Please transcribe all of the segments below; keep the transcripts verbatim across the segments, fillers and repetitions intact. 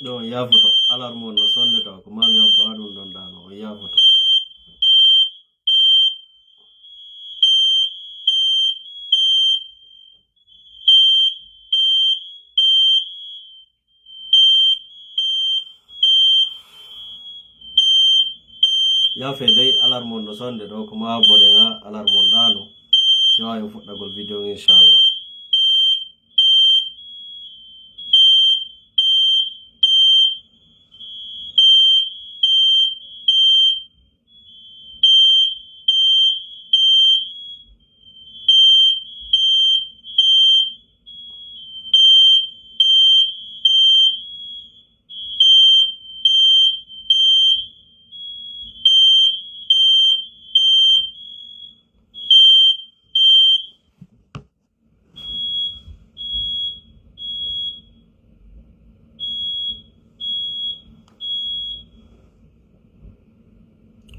On yaafoto, alarme on no sonde taw ko Mami Abba ɗum ɗon ɗaano, on yaafoto. Yaafe dey, alarme on no sonde ɗo, ko ma boɗe nga alarme on ɗaano. Si waawi fuɗɗagol video, inchallah.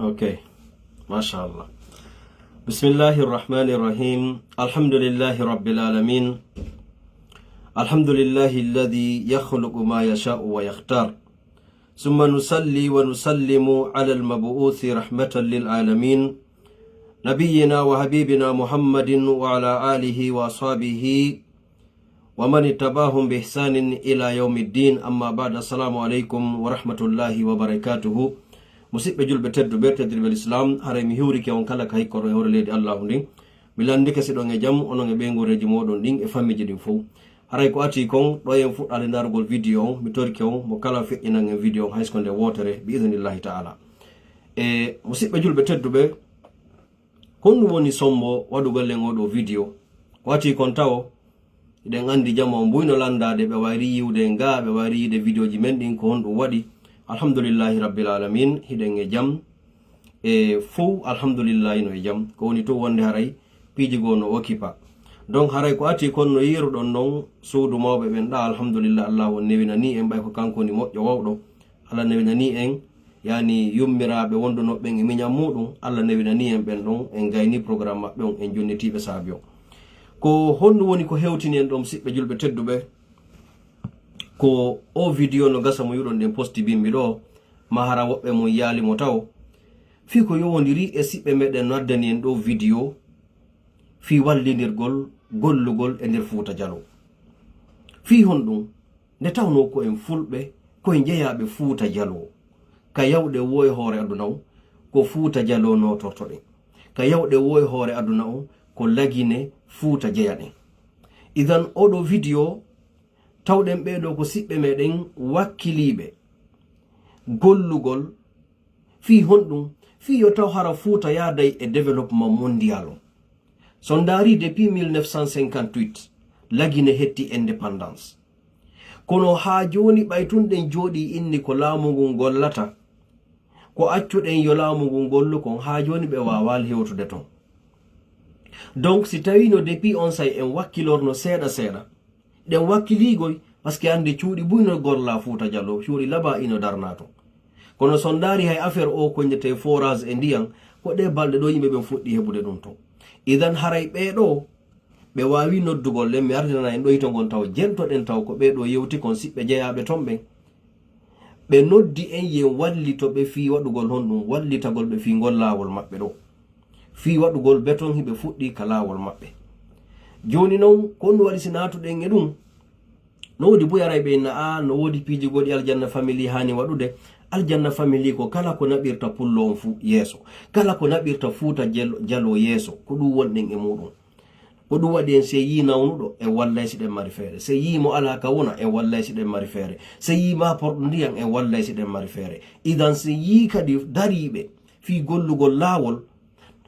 Okay. Masha Allah. بسم الله الرحمن الرحيم. الحمد لله رب العالمين. الحمد لله الذي يخلق ما يشاء ويختار. ثم نصلي ونسلم على المبعوث رحمة للعالمين، نبينا وحبيبنا محمد وعلى آله وأصحابه ومن اتبعهم بإحسان إلى يوم الدين. أما بعد، السلام عليكم ورحمة الله وبركاته. Musidɓe julɓe tedduɓe, teddirɓe Lislaam, haray mi hiwrike on kala ka hikkoro e hoore leydi Allaahu ndin. Mi lanndike si ɗon e jam, onon e ɓeynguureeji mooɗon ɗin e fammiiji ɗin fow. Haray ko atii kon, ɗo en fuɗɗaade ndaarugol video on, mi torike on mo kala feƴƴinan en video on hay so ko nde wootere, bi idnillahi ta'ala. E musidɓe julɓe tedduɓe, honɗum woni sombo waɗugol en oo ɗoo video? Ko atii kon tawo, hiɗen anndi jamaa on buy no lanndaade, ɓe wayri yiwde en gaa, ɓe wayri yiide videoji men ɗin, ko honɗum waɗi? Alhamdulillahi Rabbil Aalamiin, hiɗen e jam. E fow, alhamdulillahi, no e jam. Ko woni tun wonde haray piiji goo no okipa. Donc, haray ko atii kon no yiiruɗon non suudu mawɓe ɓen ɗaa, alhamdulillah, Allaahu on newinanii en, ɓay ko kanko woni moƴƴo wawɗo. Allah newinanii en, yani yummiraaɓe wondunooɓe ɓen e miñan muuɗum, Allah newinanii en ɓen ɗon, en gaynii programme maɓɓe on, en jonnitiiɓe saabi on. Ko honɗum woni ko hewtini en ɗon, siɓɓe julɓe tedduɓe? Ko oo video no gasa mo yi'uɗon ɗen posti bimbi ɗoo, ma hara woɓɓe mum yaali mo tawo. Fii ko yowondiri e siɓɓe meɗen no addani en ɗoo video fii wallindirgol gollugol e nder Fuuta Jaloo. Fii honɗum? Nde tawnoo ko en fulɓe, ko en jeyaaɓe Fuuta Jaloo. Ka yawɗe woo e hoore aduna on, ko Fuuta Jaloo nootortoɗen. Ka yawɗe woo e hoore aduna on, ko Lagine Fuuta jeyaɗen. Idan, oo ɗoo video, tawɗen ɓee ɗoo ko siɓɓe meɗen wakkiliiɓe gollugol. Fii honɗum? Fii yo taw hara Fuuta yaaday e développement mondial on. So on ndaarii, depuis mille neuf cent cinquante-huit, Lagine heɓti indépendance. Kono haa jooni, ɓay tun ɗen jooɗii inni ko laamu ngun gollata, ko accuɗen yo laamu ngun gollu kon, haa jooni ɓe waawaali hewtude ton. Donc, si tawiino depuis onsay en wakkilorno seeɗa seeɗa, ɗen wakkiliigoy, parce que hannde cuuɗi buy no gollaa Fuuta Jaloo, cuuɗi labaa ino darnaa ton. Kono so on ndaarii hay affaire oo ko innetee forage e ndiyan, ko ɗee balɗe ɗoo yimɓe ɓen fuɗɗii heɓude ɗum ton. Idan, haray ɓee ɗoo, ɓe waawii noddugol ɗen, mi ardinana en ɗoo hito ngon taw, jentoɗen taw ko ɓee ɗoo yewti kon, siɓɓe jeyaaɓe ton ɓen. Ɓe noddi en, yen wallito ɓe fii waɗugol honɗum, wallitagol ɓe fii ngol laawol maɓɓe ɗoo. Fii waɗugol beton, hiɓe fuɗɗii ka laawol maɓɓe. Jooni non, ko honɗum waɗi si naatuɗen e ɗum? No woodi buy aray ɓe inna, "Aa, no woodi piiji goɗɗi Aljanna Family haani waɗude." Aljanna Family ko kala ko naɓirta pullo on fuu yeeso, kala ko naɓirta Fuuta Jel-, Jaloo yeeso, ko ɗum wonɗen e muuɗum. Ko ɗum waɗi en, si en yii nawnuɗo, en wallay si ɗen mari feere. Si en yii mo alaa ka wona, en wallay si ɗen mari feere. Si en yii ma porɗo ndiyan, en wallay si ɗen mari feere. Idan, si en yii kadi dariiɓe fii gollugol laawol,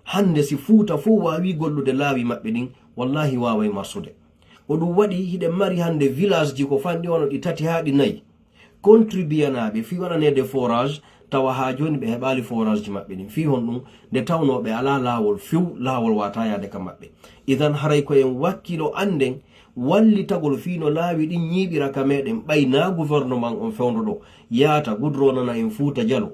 hannde si Fuuta fow waawii gollude laawi maɓɓe ɗin, wallaahi waaway marsude. Ko ɗum waɗi hiɗen mari hannde village ji ko fanɗi wano ɗi tati haa ɗi nayi. Contribuyanaaɓe fii waɗaneede forage, tawa haa jooni ɓe heɓaali forage ji maɓɓe ɗin. Fii honɗum? Nde tawnoo ɓe alaa laawol few, laawol waataa yaade ka maɓɓe. Idan, haray ko en wakkilo annden wallitagol fii no laawi ɗin ñiiɓira ka meɗen, ɓay naa gouvernement on fewndo ɗoo, yaata gudronana en Fuuta Jaloo.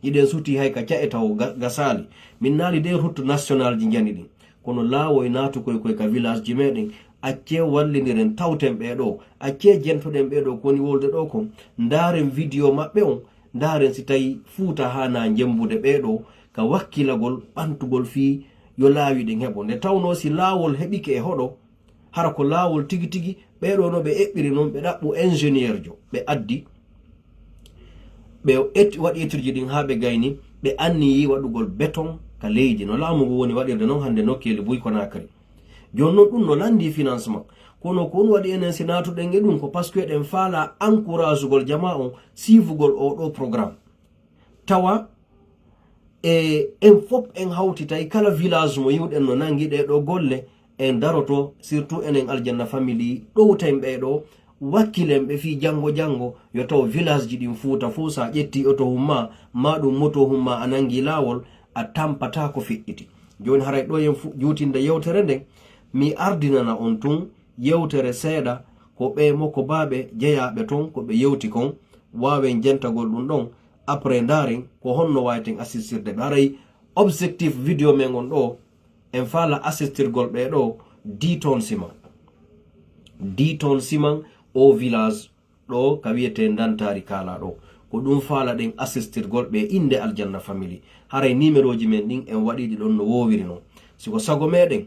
Hiɗen sutii hay ka ca'e taw ga-, gasaali. Min naali dee route nationale ji njani ɗin. Kono laawoy naatukoy koy ka village ji meɗen, Accee wallindiren, tawten ɓee ɗoo. Accee jentoɗen ɓee ɗoo ko woni wolde ɗoo kon. Ndaaren video maɓɓe on. Ndaaren si tawi Fuuta haanaa jembude ɓee ɗoo ka wakkilagol ɓantugol fii yo laawi ɗin heɓo. Nde tawnoo si laawol heɓike e hoɗo, hara ko laawol tigi tigi, ɓee ɗoo no ɓe eɓɓiri non, ɓe ɗaɓɓu ingénieur jo, ɓe addi, ɓe et-, waɗi étude ji ɗin haa ɓe gayni, ɓe anniyii waɗugol beton ka leydi, no laamu ngu woni waɗirde non hannde nokkeeli buy Conakry. Jooni non ɗum no lanndii financement, kono ko ɗum waɗi enen si naatuɗen e ɗum ko parce que eɗen faalaa encouragugol jamaa on siifugol oo ɗoo programme. Tawa e en fof en hawtitay, kala village mo yiwɗen no nanngi ɗee ɗoo golle, en daroto, surtout enen Aljanna Family, ɗowten ɓee ɗoo, wakkilen ɓe fii janngo janngo, yo taw village ji ɗin Fuuta fof, so a ƴettii oto humma, maa ɗum moto humma, a nanngi laawol, a tampataa ko feƴƴiti. Jooni haray ɗoo en fu-, juutinde yewtere nden, mi ardinana on tun yewtere seeɗa, ko ɓee mokobaaɓe jeyaaɓe ton, ko ɓe yewti kon, waawen jentagol ɗum ɗon, après ndaaren ko honno waaweten assistirde ɓe. Haray objectif video men on ɗoo, en faala assistirgol ɓee ɗoo dix tonnes ciment. Dix tonnes ciment au village ɗoo ka wiyetee Ndantaari Kaala ɗoo. Ko ɗum faalaɗen assistirgol ɓe innde Aljanna Family. Haray nimerooji men ɗin en waɗii ɗi ɗon no woowiri non. Si ko sago meɗen,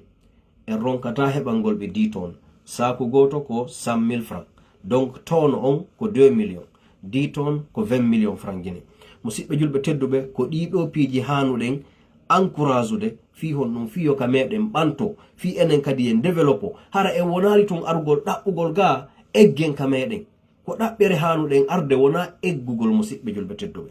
en ronkataa heɓangol ɓe dix tonnes. Saaku gooto ko cent mille francs. Donc, tonne on ko deux millions. Dix tonnes ko vingt millions francs Guinée. Musiɓɓe julɓe tedduɓe, ko ɗii ɗoo piiji haanuɗen encouragude, fii honɗum, fii yo ka meɗen ɓanto, fii enen kadi en développe. Hara en wonaali tun arugol ɗaɓɓugol gaa eggen ka meɗen. Ko ɗaɓɓere haanuɗen arde, wonaa eggugol, musiɓɓe julɓe tedduɓe.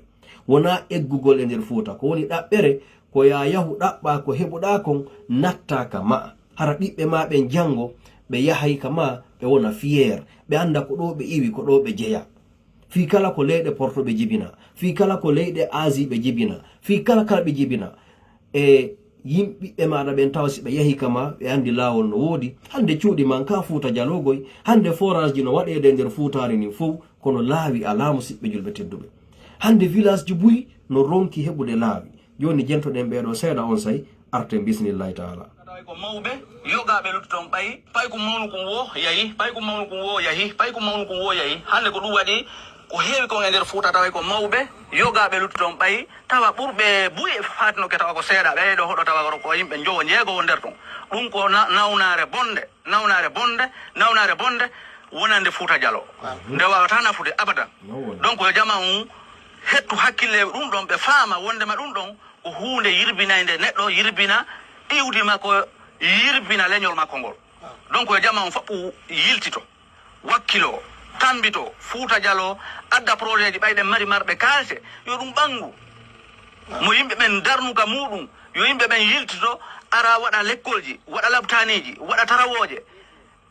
Wonaa eggugol e nder Fuuta. Ko woni ɗaɓɓere, ko yaa yahu ɗaɓɓaa ko heɓuɗaa kon, nattaa ka maa. Hara ɓiɓɓe maa ɓen janngo, ɓe yahay ka maa, ɓe wona fier, ɓe annda ko ɗoo ɓe iwi, ko ɗoo ɓe jeyaa. Fii kala ko leyɗe Porto ɓe jibina, fii kala ko leyɗe Asie ɓe jibina, fii kala kala ɓe jibina, e yimɓe ɓiɓɓe maaɗa ɓen, tawa si ɓe yahi ka maa, ɓe anndi laawol no woodi. Hannde cuuɗi man ka Fuuta Jaloo goy, hannde forage ji no waɗeede e nder Fuutaari ndin fow, kono laawi alaa, musiɓɓe julɓe tedduɓe. Hannde village ji buy no ronki heɓude laawi. Jooni jentoɗen ɓee ɗoo seeɗa, onsay arten bismillahi taala. Tawi ko mawɓe yogaaɓe luttuɗon ɓay, paykum mawnukum wo yahi, paykum mawnukum wo yahi, paykum mawnukum wo yahi. Hannde ko ɗum waɗi ko heewi kon e nder Fuuta, tawa ko mawɓe yogaaɓe luttuɗon ɓay, tawa ɓurɓe buy e faatino ke tawa ko seeɗa, ɓe ɗo hoɗo tawa ko yimɓe njowo njeegowo nder ton. Ɗum ko na-, nawnaare bonde, nawnaare bonde, nawnaare bonde wonande Fuuta Jaloo. Nde waawata nafude abadan. Donc yo jama on hettu hakkille ɗum ɗon, ɓe faama wondema ɗum ɗon ko huunde yirbinaynde neɗɗo, yirbina iwdi makko, yirbina leñol makko ngol. Donc yo jama on fof yiltito, wakkilo, tambito, Fuuta Jaloo adda projet ji ɓay ɗen mari marɓe kaalte, yo ɗum ɓanngu. Mo yimɓe ɓen darnu ka muuɗum, yo yimɓe ɓen yiltito, ara waɗa lekkolji, waɗa labtaaniiji, waɗa tarawooje,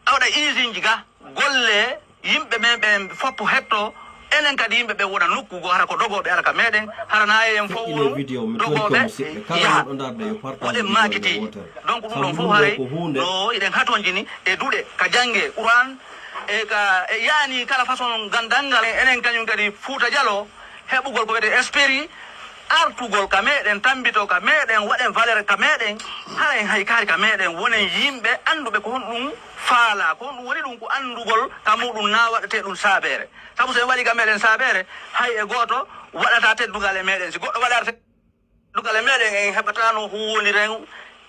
a waɗa usine ji ga, golle, yimɓe ɓen ɓen fof hetto, enen kadi yimɓe ɓen wona nokku goo, hara ko dogooɓe ala ka meɗen, hara na en fof wonu dogooɓe yaha. Waɗen maakiti. Donc ɗum ɗon fof haray no eɗen hatonjini e duɗe ka jannge Qur'an, e ka, e yaani kala façon ganndal ngal, enen kañum kadi Fuuta Jaloo, heɓugol ko wiyetee esprit, artugol ka meɗen, tambito ka meɗen, waɗen valeur ka meɗen, hara en hay kaari ka meɗen, wonen yimɓe annduɓe ko honɗum faalaa, ko honɗum woni ɗum, ko anndugol ka muuɗum na waɗetee ɗum saabeere. Sabu so en waɗii ka meɗen saabeere, hay e gooto waɗataa teddungal e meɗen. Si goɗɗo waɗataa teddungal e meɗen, en heɓataano huuwondiren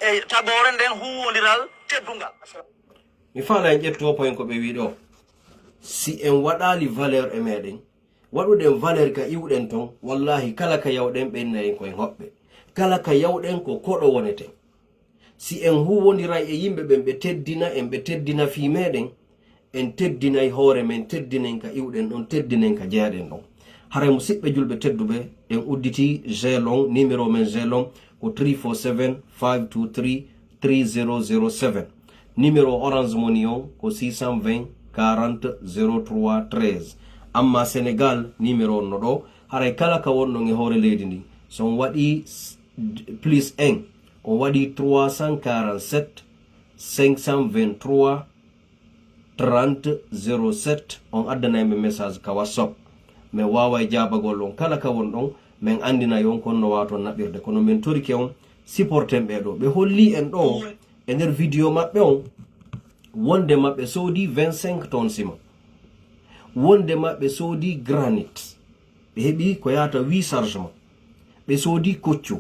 e tagoore nden huuwondiral teddungal. Mi faala en ƴettu o point ko ɓe wii ɗoo. Si en waɗaali valeur e meɗen, waɗuɗen valeur ka iwɗen ton, wallahi kala ka yawɗen ɓe inna en koye hoɓɓe. Kala ka yawɗen ko koɗo woneten. Si en huuwondiray e yimɓe ɓen, ɓe teddina en, ɓe teddina fii meɗen, en teddinay hoore men, teddinen ka iwɗen ɗon, teddinen ka jeyaɗen ɗon. Haray musiɓɓe julɓe tedduɓe, en udditi Gelon, numéro men Gelon ko three four seven, five two three, three zero zero seven. Numéro Orange Money on ko six cent vingt, quarante, zéro trois, treize. Amma Sénégal, numéro on no ɗoo. Haray kala ka wonɗon e hoore leydi ndi, so on waɗii s-, d-, plus un, on waɗii trois cent quarante-sept, cinq cent vingt-trois, trente, zéro sept, on addanay men message ka WhatsApp. Men waaway jaabagol on kala ka wonɗon, men anndinay on kon no waawaton naɓirde. Kono men torike on, supporten ɓee ɗoo. Ɓe hollii en ɗoo e nder video maɓɓe on, Wonde ma ɓe soodi vingt-cinq tonnes ciment. Wonde ma ɓe soodi granit. Ɓe heɓi ko yahata huit chargement. Ɓe soodi koccu.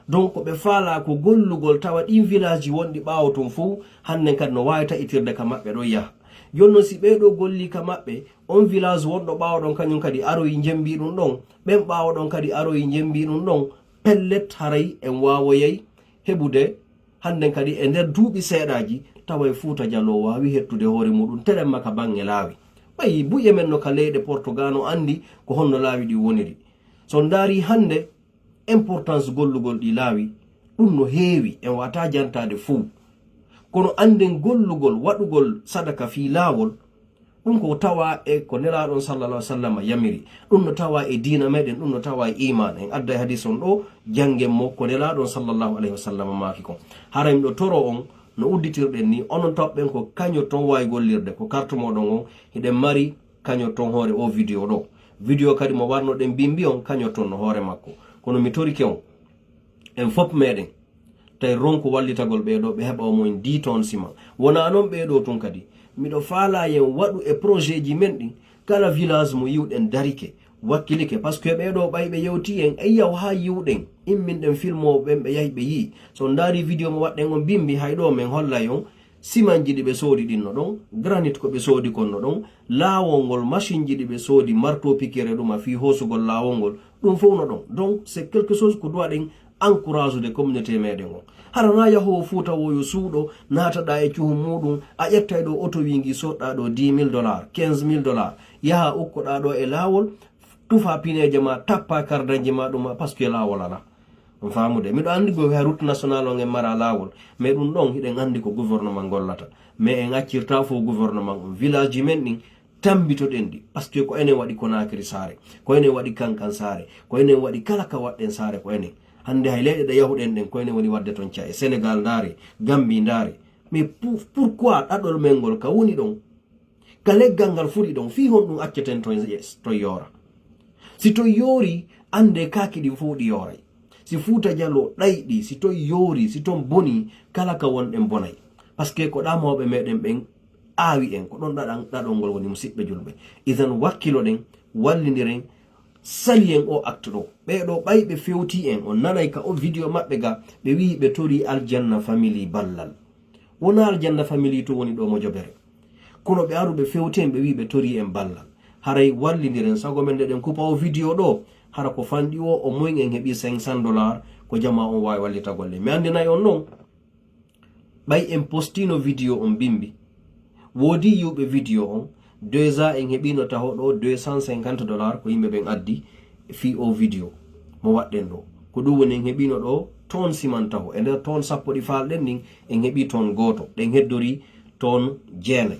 Donc ɓe faalaa ko gollugol tawa ɗin village ji wonɗi ɓaawo tun fow, hannden kadi no waawi taƴitirde ka maɓɓe ɗon yaha. Jooni non si ɓee ɗoo gollii ka maɓɓe, on village wonɗo ɓaawo ɗon kañun kadi aroyi jembii ɗun ɗon, ɓen ɓaawo ɗon kadi aroyi jembii ɗun ɗon, pellet haray en waawoyay heɓude hannden kadi e nder duuɓi seeɗaaji, tawa e Fuuta Jaloo waawi hettude hoore muuɗun teremma ka baŋŋe laawi. Ɓay buye men no ka leyɗe Portugal no anndi ko honno laawi ɗin woniri. So on ndaarii hannde importance gollugol ɗii laawi, ɗun no heewi, en waawataa jantaade fow. Kono annden gollugol, waɗugol sadaka fii laawol, ɗun ko tawa e ko Nelaaɗo on sallallahu alaihi wasallam yamiri. Ɗun no tawa e diina meɗen, ɗun no tawa e iimaan. En adday hadiis on ɗoo, janngen mo ko Nelaaɗo on sallallahu alaihi wasallam maaki kon. Haray miɗo toroo on, no udditirɗen nii, onon tawɓe ɓen ko cagnotte on waawi gollirde, ko carte mooɗon on, hiɗen mari cagnotte on hoore oo video ɗoo. Video kadi mo warnoɗen bimbi on, cagnotte on no hoore makko. Kono mi torike on, en fow meɗen, tawi ronku wallitagol ɓee ɗoo, ɓe heɓa au moins dix tonnes ciment. Wonaa non ɓee ɗoo tun kadi. Miɗo faalaa yen waɗu e projet ji men ɗin, kala village mo yi'uɗen darike, wakkilike. Parce que ɓee ɗoo ɓay ɓe yewtii en, e yaw haa yi'uɗen, imminɗen filmooɓe ɓen, ɓe yahi ɓe yi'i. So on ndaarii video mo waɗɗen on bimbi, hay ɗoo men hollay on, simanji ɗi ɓe soodi ɗin no ɗon, granit ko ɓe soodi kon no ɗon, laawol ngol, masinji ɗi ɓe soodi, marteau piqueur e ɗum a fii hoosugol laawol ngol, ɗum fow no ɗon. Donc, c'est quelque chose ko duwaɗen encourage de communauté meɗen on. Hara na yahoowo Fuuta wo yo suuɗo, naataɗa e cuhun muɗum, a ƴettay ɗo oto wi ngi soɗɗa ɗo dix mille dollars, quinze mille dollars, yaha ukkoɗa ɗo e laawol, tufa pineeje ma, tappa kardanji ma ɗum, parce que laawol ala. On faamude? Miɗo anndi ko ha route nationale on en mara laawol, mais ɗum ɗon hiɗen anndi ko gouvernement gollata. Mais en accirta fof gouvernement on. Village ji men ɗin, tambitoɗen ɗi. Parce que ko enen waɗi Conakry saare, ko enen waɗi Kankan saare, ko enen waɗi kala ka waɗɗen saare, ko enen. Hannde hay leyɗe ɗe yahuɗen ɗen, ko enen woni waɗde ton ca'e. Sénégal ndaare, Gambie ndaare. Mais pour-, pourquoi ɗaɗol men ngol ka woni ɗon? Ka leggal ngal fuɗi ɗon, fii honɗum acceten ton yes-, ton yoora? Si ton yoori, annde kaaki ɗin fow ɗi yooray. Si Fuuta Jaloo ɗayɗi, si ton yoori, si ton boni, kala ka wonɗen bonay. Parce que ko ɗa mawɓe meɗen ɓen aawi en, ko ɗon ɗaɗan-, ɗaɗol ngol woni, musiɓɓe julɓe. Idan wakkiloɗen, wallindiren, saliyen o acte ɗo. Ɓee ɗo ɓay ɓe fewti en, on nanay ka o video maɓɓe ga, ɓe wi'i ɓe tori Aljanna Family ballal. Wona Aljanna Family to woni ɗo mo jobere. Kono ɓe aru ɓe fewti en, ɓe wi'i ɓe tori en ballal. Haray wallindiren, sago men nde ɗen kupa o video ɗo, hara ko fanɗi o, au moins en heɓi cinq cents dollars, ko jama on waawi wallitagol ɗen. Mi anndinay on non, ɓay en postino video on bimbi. Woodi yi'uɓe video on, déjà en heɓino taho ɗo deux cent cinquante dollars ko yimɓe ɓen addi fii o video mo waɗɗen ɗo. Ko ɗum woni en heɓino ɗo ton siman taho. E nder ton sappo ɗi faalɗen ɗin, en heɓi ton gooto. Ɗen heddori ton jeenay.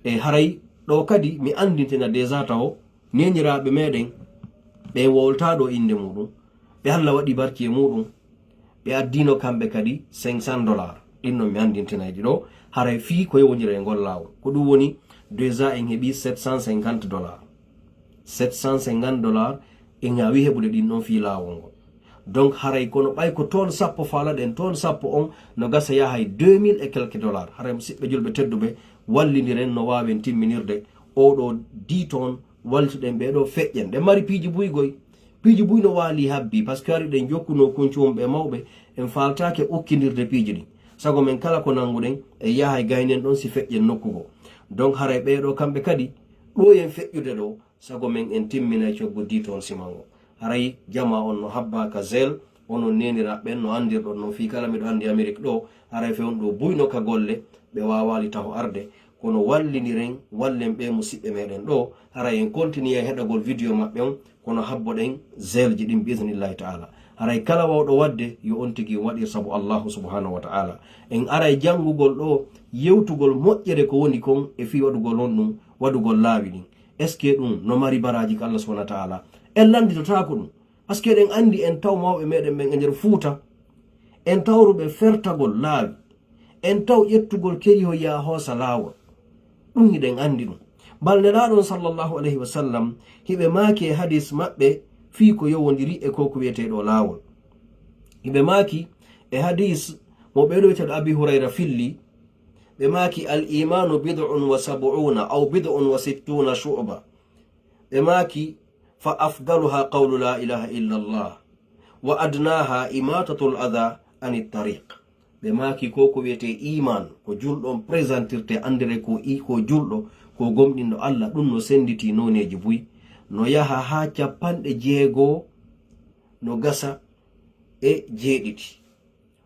E haray ɗo kadi mi anndintina déjà taho, neeniraaɓe meɗen, ɓe wowlata ɗo innde muɗum, ɓe Alla waɗi barki e muɗum, ɓe addino kamɓe kadi cinq cents dollars. Ɗin non mi anndintinay ɗi ɗo, haray fii ko yowondira e ngol laawol. Ko ɗum woni, déjà en heɓi sept cent cinquante dollars. Sept cent cinquante dollars en awi heɓude ɗin ɗon fii laawol ngol. Donc haray kono ɓay ko ton sappo faalaɗen, ton sappo on no gasa yahay deux mille et quelques dollars. Haray musiɓɓe julɓe tedduɓe, wallindiren no waawen timminirde oɗo dix ton wallituɗen ɓee ɗo feƴƴen. Ɗen mari piiji buy goy. Piiji buy no waali habbi, parce que hari ɗen jokkuno kuncuhun ɓe mawɓe, en faaltaake ukkindirde piiji ɗin. Sago men kala ko nannguɗen, e yahay gaynen ɗon si feƴƴen nokku goo. Donc haray ɓee ɗo kamɓe kadi, ɗo yen feƴƴude ɗo, sago men en timminay coggu dix ton siman ngo. Haray jama on no habba ka zel, onon neeniraaɓe ɓen no anndirɗon non fii kala miɗo anndi Amérique ɗo, haray fewndo ɗo buyno ka golle, ɓe waawaali taho arde, kono wallindiren, wallen ɓee musiɓɓe meɗen ɗo, haray en continue heɗagol video maɓɓe on, kono habboɗen zelji ɗin bi idnillahi ta'ala. Haray kala wawɗo waɗde, yo on tigi waɗir sabu Allahu subhanahu wa ta'ala. En aray janngugol ɗo, yewtugol moƴƴere ko woni kon e fii waɗugol honɗum, waɗugol laawi ɗin. Est-ce que ɗum no mari baraaji ka Allah subhanahu wa ta'ala? En lannditotaako ɗum. Parce que eɗen anndi en taw mawɓe meɗen ɓen e nder Fuuta, en tawruɓe fertagol laawi, en taw ƴettugol keriho yaa hoosa laawol. Ɗum hiɗen anndi ɗum. Bal Nelaaɗo on sallallahu alayhi wa sallam, hiɓe maaki e hadis maɓɓe fii ko yowondiri e ko ko wi'etee ɗo laawol. Hiɓe maaki e hadis mo ɓee ɗo wi'eteeɗo Abi Hurayra filli, Ɓe maaki, "Al imanu bid'un wa sab'una aw bid'un wa sittuna shu'ba." Ɓe maaki, "Fa afdaluha qawlu la ilaha illa Allah, wa adnaha imatatul adha anit tariq." Ɓe maaki, ko ko wiyetee iman, ko julɗo on présentirte, andire ko i-, ko julɗo, ko gomɗinɗo Allah, ɗum no senditi nooneeji buy, no yaha haa capanɗe jeego no gasa e jeeɗiɗi,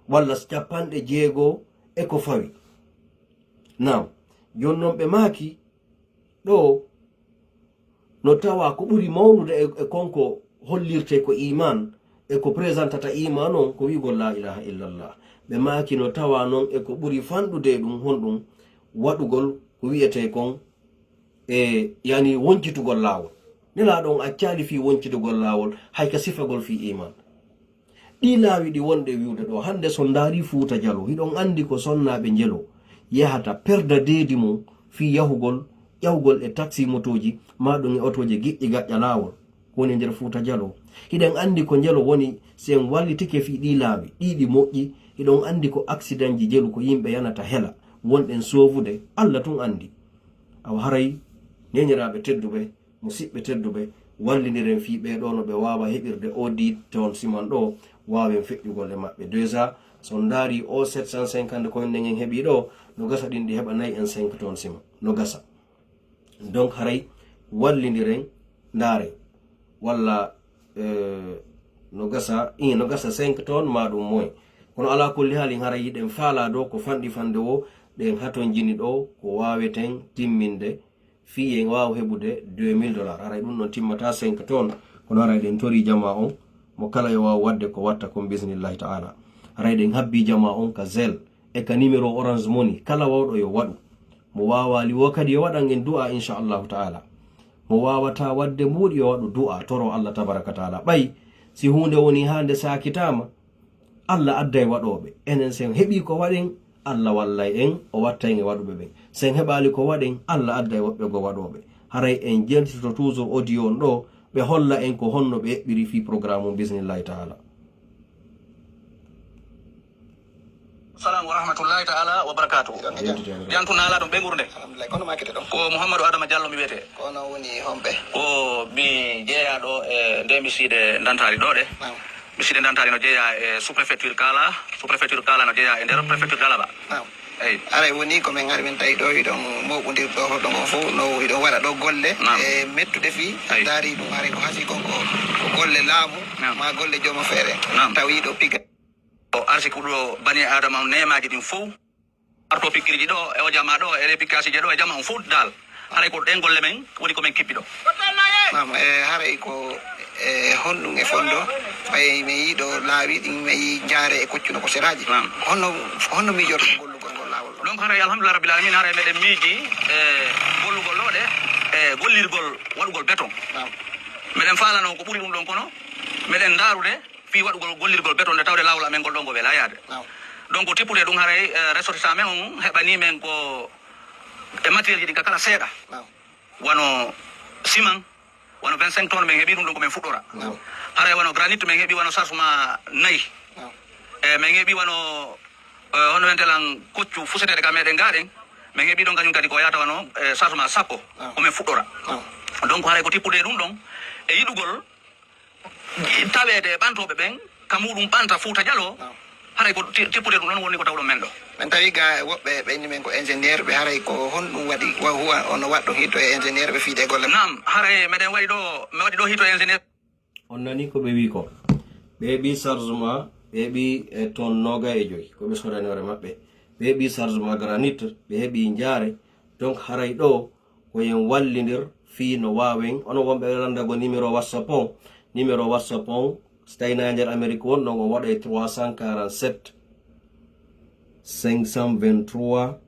walla capanɗe jeego e ko fawi. Naam, jooni noon ɓe maaki, ɗo no tawa ko ɓuri mawnude e, e kon ko hollirte ko iman, e ko présentata iman on, ko wi'ugol la ilaha illallah. Ɓe maaki no tawa noon e ko ɓuri fanɗude e ɗum, honɗum? Waɗugol ko wi'etee kon e, yani, woncitugol laawol. Nelaaɗo on accaali fii woncitugol laawol, hay ka sifagol fii iman. Ɗii laawi ɗi wonɗe wi'ude ɗo, hannde so ndaari Fuuta Jaloo, hiɗon anndi ko sonnaaɓe njelo yahata perda deedi mum fii yahugol, ƴawgol e taxi motooji, maa ɗum e otooje giƴƴi gaƴƴa laawol, ko woni e nder Fuuta Jaloo. Hiɗen anndi ko njelo woni, si en wallitike fii ɗii laawi, ɗii ɗi moƴƴi, hiɗon anndi ko aksidanji jelu ko yimɓe yanata hela, wonɗen soovude, Alla tun anndi. Awa haray, neeniraaɓe tedduɓe, musiɓɓe tedduɓe, wallindiren fii ɓee ɗoo no ɓe waawa heɓirde oo dix tonnes ciment ɗoo, waawen feƴƴugol e maɓɓe. Déjà, so on ndaari oo sept cent cinquante ko en heɓi ɗoo, no gasa ɗin ɗi heɓa nayi en cinq tonnes ciment. No gasa. Donc, haray wallindiren, ndaaren. Walla, eh, no gasa, ii, no gasa cinq tonnes maa ɗum moyen. Kono alaa kulli haalin, haray hiɗen faalaa ɗoo ko fanɗi fande woo, ɗen hatonjini ɗoo ko waaweten timminde fii en waawa heɓude deux mille dollars. Haray ɗum ɗon timmataa cinq tonnes, kono haray ɗen torii jamaa on, mo kala yo waaw waɗde ko watta kon, bismillahi ta'ala. Haray ɗen habbii jamaa on ka Zelle e ka numéro Orange Money, kala waawɗo yo waɗu. Mo waawaali woo kadi yo waɗan en du'a, insha Allahu ta'ala. Mo waawataa waɗde mbuuɗi yo waɗu du'a, toro Alla tabaraka ta'ala. Ɓay si huunde woni haa nde saakitaama, Alla adday waɗooɓe. Enen, si en heɓii ko waɗen, Alla wallay en, o wattay en e waɗuɓe ɓen. Si en heɓaali ko waɗen, Alla adday woɓɓe goo waɗooɓe. Haray en jentitoto toujours audio on ɗoo, ɓe holla en ko honno ɓe eɓɓiri fii programme on, bismillahi ta'ala. Salam wa rahmatullahi ta'ala wa barakatuh. Jantu naala ɗon ɓe ngurnde. Alhamdulillah, kono ma kete ɗon. Ko Mouhamadou Adama Diallo mi wiyetee. Kono woni homɓe? Ko mi jeeyaa ɗoo e nde mi siide Ndantari ɗoo ɗe. Naam. Mi siide Ndantari no jeeyaa e sous-préfecture Kala, sous-préfecture Kala no jeeyaa e nder préfecture Dalaba. Naam. Eyi. Haray woni ko min ngari min tawi ɗoo hiɗon mooɓondir ɗoo hoɗɗo ngon fof, no hiɗon waɗa ɗoo golle. Naam. E mettude fii, eyi, a ndaari ɗum haray ko hasii kon ko, ko golle laamu, naam, maa golle jooma feere. Naam. Tawi ɗo piga. O arsikuɗo bani Adama on neemaaji ɗin fow. Arto pikkiriji ɗo, e o jama ɗo, e le pikkasije ɗo, e jama on fow dal. Haray ko ɗen golle men woni ko men kippi ɗo. Naam, e haray ko, e honɗum e fondo, ɓay mi yiɗo laawi ɗin, mi yi jaare e koccuno ko seraji. Naam. Honno, honno miijorɗon gollugol ngol laawol ɗo? Donc haray alhamdulillah rabbil alamin, haray meɗen miiji e gollugol ɗo ɗe, e gollirgol waɗugol béton. Naam. Meɗen faalano ko ɓuri ɗum ɗon kono, meɗen ndaarude fii waɗugol gollirgol béton nde tawde laawol amen ngol ɗo ngo welaa yaade. Naam. Donc, tippude ɗum haray, eh, ressortissant men on heɓanii men ko e matériel ji ɗin ka kala seeɗa. Naam. Wano ciment, wano vingt-cinq tonnes men heɓi ɗum ɗon ko men fuɗɗora. Naam. Haray wano granit men heɓi wano sarfuma nayi. Naam. E men heɓi wano, eh, hono wiyetee lan koccu fuseteeɗe ka meɗen gaa ɗen. Men heɓi ɗon kañum kadi ko yaata wano, eh, sarfuma sappo. Naam. Ko men fuɗɗora. Naam. Donc, haray ko tippude ɗum ɗon e yiɗugol taweede e ɓantooɓe ɓen, ka muɗum ɓanta Fuuta Jaloo, naam, haray ko ti-, tippude ɗum ɗon woni ko tawɗon men ɗo. Min tawi ga woɓɓe ɓe inni men ko ingénieur ɓe, haray ko honɗum waɗi, wa-, huwa, ono waɗɗo hito e ingénieur ɓe fiide golle? Naam, haray meɗen waɗi ɗo, mi waɗi ɗo hito e ingénieur. On nani ko ɓe wi ko? Ɓe heɓi chargement, ɓe heɓi e tonne noga e joy, ko ɓe sodani hoore maɓɓe. Ɓe heɓi chargement granit, ɓe heɓi njaare. Donc haray ɗo ko yen wallindir fii no waawen. Onon wonɓe e lanndagol numéro WhatsApp on, numéro WhatsApp on, so tawii na e nder Amérique wonɗon, on waɗay trois cent quarante-sept, cinq cent vingt-trois,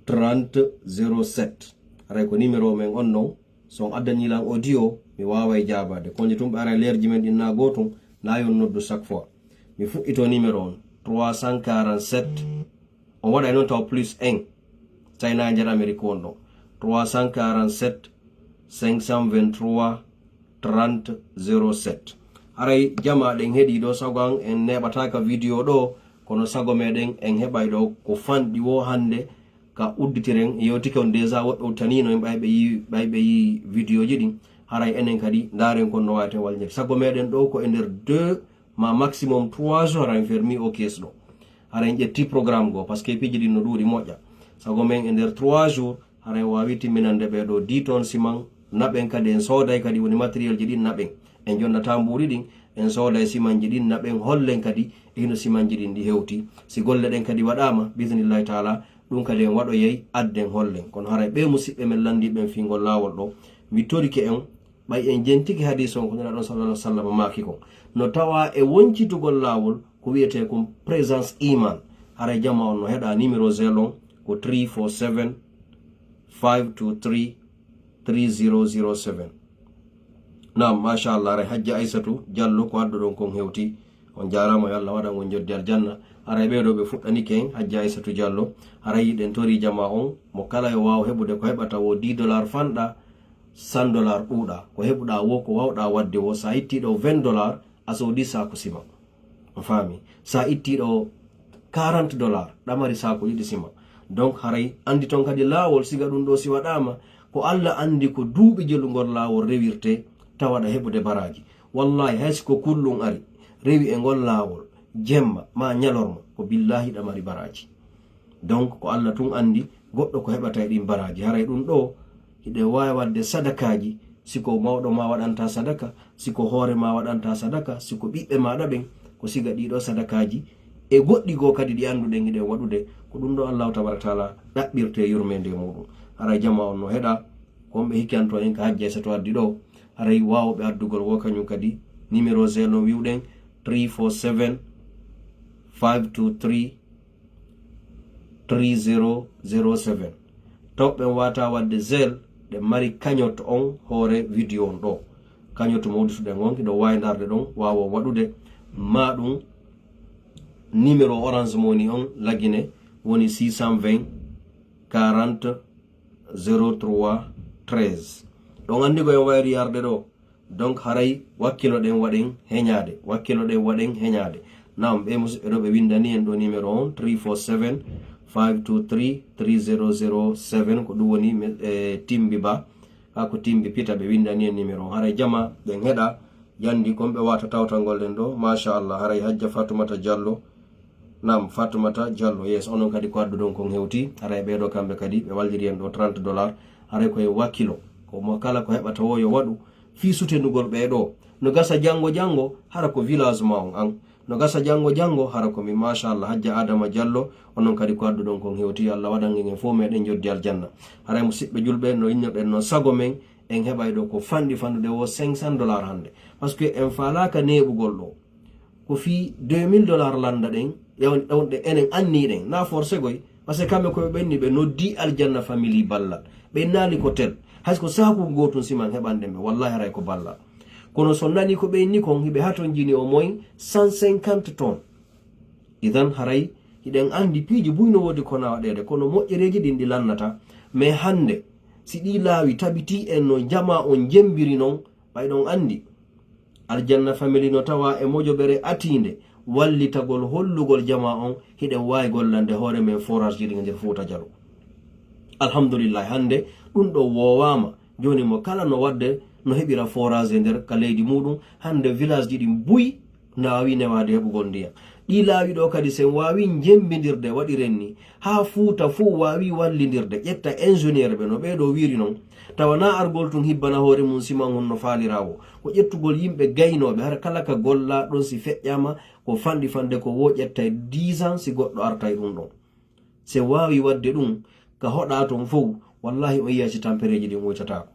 trente, zéro sept. Haray ko numéro men on non. So on addanii lan audio, mi waaway jaabaade. Konnde tun ɓe ara leerji men ɗin na gootum, na yon noddu chaque fois. Mi fuɗɗito numéro on, trois cent quarante-sept, on waɗay noon taw plus un, tawi na e nder Amérique wonɗo, trois cent quarante-sept, cinq cent vingt-trois, trente, zéro sept. Haray jamaa ɗen heɗii ɗo, sago an en neeɓataaka vidéo ɗo, Kono sago meɗen en heɓay ɗo ko fanɗi wo hannde ka udditiren. Yewtike on déjà, woɓɓe udditaniino en ɓay ɓe yi, ɓay ɓe yi vidéo ji ɗin. Haray enen kadi ndaaren kon no waaweten wallirde. Sago meɗen ɗo ko e nder deux ma maximum trois jours, haray en fermi o kees ɗo. Haray en ƴetti programme goo, parce que piiji ɗin no ɗuuɗi moƴƴa. Sago men e nder trois jours, haray en waawi timminande ɓee ɗo dix tonnes siman, naɓen kadi, en sooday kadi woni matériel ji ɗin naɓen. En jonnata mbuuɗi ɗin, en sooday siman ji ɗin naɓen, hollen kadi e hino siman ji ɗin ɗi hewti. Si golle ɗen kadi waɗaama, bismillahi taala, ɗum kadi en waɗoyay, adden hollen. Kono haray ɓee musiɓɓe men lanndiiɓe en fii ngol laawol ɗo, mi torike en, ɓay en jentike hadiis on ko Nelaaɗo on sallallahu alaihi wasallam maaki kon. No tawa e woncitugol laawol ko wi'etee kon présence iman. Haray jamaa on no heɗa numéro zelle on ko three four seven, five two three, three zero zero seven. Naam, machallah, haray Hajja Aysatu Jallo ko adduɗon kon hewti. On jaaraama, yo Allah waɗan on joddi aljanna. Haray ɓee ɗo ɓe fuɗɗanike en, Hajja Aysatu Jallo. Haray hiɗen tori jamaa on, mo kala yo waaw heɓude ko heɓata wo dix dollars fanɗa, cent dollars ɗuuɗa. Ko heɓuɗaa wo, ko waawɗaa waɗde wo, sa itti ɗo vingt dollars, a soodi saaku sima. A faami? Sa itti ɗo quarante dollars, ɗamari saaku ɗiɗi sima. Donc haray anndi ton kadi laawol, siga ɗum ɗo si waɗaama, ko Alla anndi ko duuɓi jelu ngol laawol rewirte, tawa aɗa heɓude baraaji. Wallahi, hay si ko kullum ari, rewi e ngol laawol, jemma ma ñalorma, ko billahi ɗa mari baraaji. Donc ko Alla tun anndi goɗɗo ko heɓata e ɗin baraaji. Haray ɗum ɗo, hiɗen waawi waɗde sadakaaji, si ko mawɗo ma waɗanta sadaka, si ko hoore ma waɗanta sadaka, si ko ɓiɓɓe maaɗa ɓen, ko siga ɗii ɗo sadakaaji e goɗɗi goo kadi ɗi annduɗen hiɗen waɗude, ko ɗum ɗo Allahu tabaraka taala ɗaɓɓirte yurmeende muɗum. Haray jamaa on no heɗa, ko on ɓe hikkanto en ka Hajja Aysatu addi ɗo. Haray waawɓe addugol wo kañum kadi, numéro zelle no wi'uɗen, three four seven, five two three, three zero zero seven. Taw ɓen waata waɗde zelle, ɗe mari cagnotte on hoore vidéo on ɗo. Cagnotte mo uddituɗen on, hiɗo waawi ndaarde ɗon, waawa waɗude. Ma ɗum numéro Orange Money on lagine woni six cent vingt, quarante, zéro trois, treize. Ɗon anndi ko en wayri yarde ɗo. Donc haray wakkilo ɗen waɗen heñaade, wakkilo ɗen waɗen heñaade. Naam, ɓe musidɓe ɗo ɓe windani en ɗo numéro on, three four seven, five two three, three zero zero seven, ko ɗum woni me-, e, Timbi Ba. Haa ko Timbi Pita ɓe windani en numéro on. Haray jamaa ɓen heɗa, yandi kon ɓe waata tawtangol ɗen ɗo. Machallah, haray Hajja Fatumata Jallo. Naam, Fatumata Jallo, yes, onon kadi ko adduɗon kon hewti. Haray ɓee ɗo kamɓe kadi ɓe walliri en ɗo trente dollars. Haray ko e wakkilo. Ko mo kala ko heɓata wo yo waɗu fii sutenugol ɓee ɗo. No gasa janngo janngo, hara ko village ma on an. No gasa janngo janngo, hara ko mi, machallah, Hajja Adama Jallo, onon kadi ko adduɗon kon hewti. Yo Allah waɗan en fof meɗen joddi aljanna. Haray musiɓɓe julɓe, no innirɗen no sago men, en heɓay ɗo ko fanɗi fanɗude wo cinq cents dollars hannde. Parce que en faalaaka neeɓugol ɗo. Ko fii deux mille dollars lannda ɗen, yaw-, ɗon ɗe enen anni ɗen, na forcé goy, parce que kamɓe ko ɓe ɓenni ɓe noddi Aljanna Family ballal. Ɓe innali ko tel. Hay ko saaku gootun siman heɓande ɓe, wallahi haray ko ballal. Kono so nani ko ɓe inni kon, hiɓe hatonjini au moins cent cinquante tonnes. Idan haray hiɗen anndi piiji buy no woodi ko na waɗeede, kono moƴƴereeji ɗin ɗi lannata. Mais hannde, si ɗi laawi tabitii en no jamaa on jembiri non, ɓay ɗon anndi. Aljanna Family no tawa e mojoɓere atiinde, wallitagol hollugol jamaa on, hiɗen waawi gollande hoore men forage ji ɗin e nder Fuuta Jaloo. Alhamdulillahi, hannde ɗum ɗo woowaama. Jooni mo kala no waɗde, no heɓira forage e nder ka leydi muuɗum. Hannde village ji ɗin buy na waawi newaade heɓugol ndiyam. Ɗii laawi ɗo kadi, sen waawi njembindirde, waɗiren ni, haa Fuuta fow waawi wallindirde, ƴetta ingénieur ɓe no ɓee ɗo wiiri non, tawa na argol tun hibbana hoore mum siman hun no faalira wo. Ko ƴettugol yimɓe gaynooɓe, hara kala ka golla ɗon si feƴƴaama, ko fanɗi fande ko wo ƴetta e dix ans si goɗɗo arta e ɗum ɗon. Se waawi waɗde ɗum ka hoɗa ton fow, wallahi on yiya si tampereeji ɗin uytataako.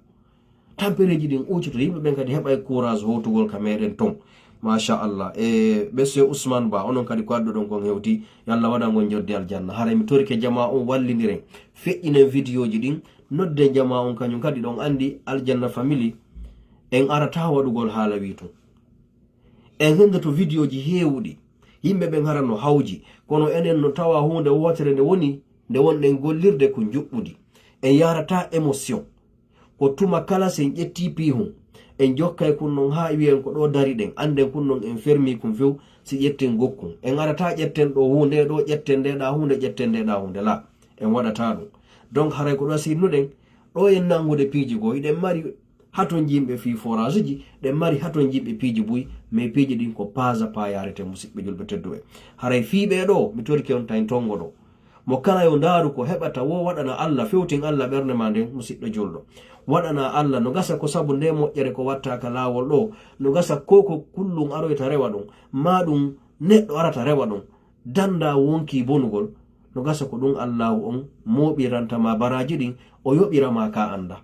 Tampereeji ɗin uytoto, yimɓe ɓen kadi heɓay courage howtugol ka meɗen ton. Machallah. E ɓe se Ousmane Ba, onon kadi ko adduɗon kon hewti, yo Allah waɗan on joddi aljanna. Haray mi torike jamaa on wallindiren, feƴƴinen vidéo ji ɗin, nodden jamaa on kañum kadi, ɗon anndi Aljanna Family, en arata waɗugol haala wi tun. En henndoto vidéo ji heewuɗi, yimɓe ɓen hara no hawji, kono enen no tawa huunde wootere nde woni, nde wonɗen gollirde ko njuɓɓudi. En yarata émotion. Ko tuma kala sen ƴetti piihun, En jokkay kun non haa wiyen ko ɗo dari ɗen, annden kun non en fermi kun few, si ƴetten gokkun. En arata ƴetten ɗo huunde, ɗo ƴetten nde ɗa huunde, ƴetten nde ɗa huunde, la. En waɗata ɗum. Donc haray ko ɗo sinnuɗen, ɗo en nangude piiji goo, hiɗen mari haton jimɓe fii forage ji, ɗen mari haton jimɓe piiji buy, mais piiji ɗin ko paasa paayaare te musiɓɓe julɓe tedduɓe. Haray fii ɓee ɗo, mi torike on tawi tongo ɗo. Mo kala yo ndaaru ko heɓata wo waɗana Alla, fewtin Alla ɓernde ma nden, musiɗɗo julɗo. Waɗana Alla, no gasa ko sabu nde moƴƴere ko watta ka laawol ɗo, no gasa ko ko kullum aroyta rewa ɗum, ma ɗum neɗɗo arata rewa ɗum, danda wonki bonugol, no gasa ko ɗum Allaahu on mooɓiranta ma baraaji ɗin, o yoɓira ma ka anda.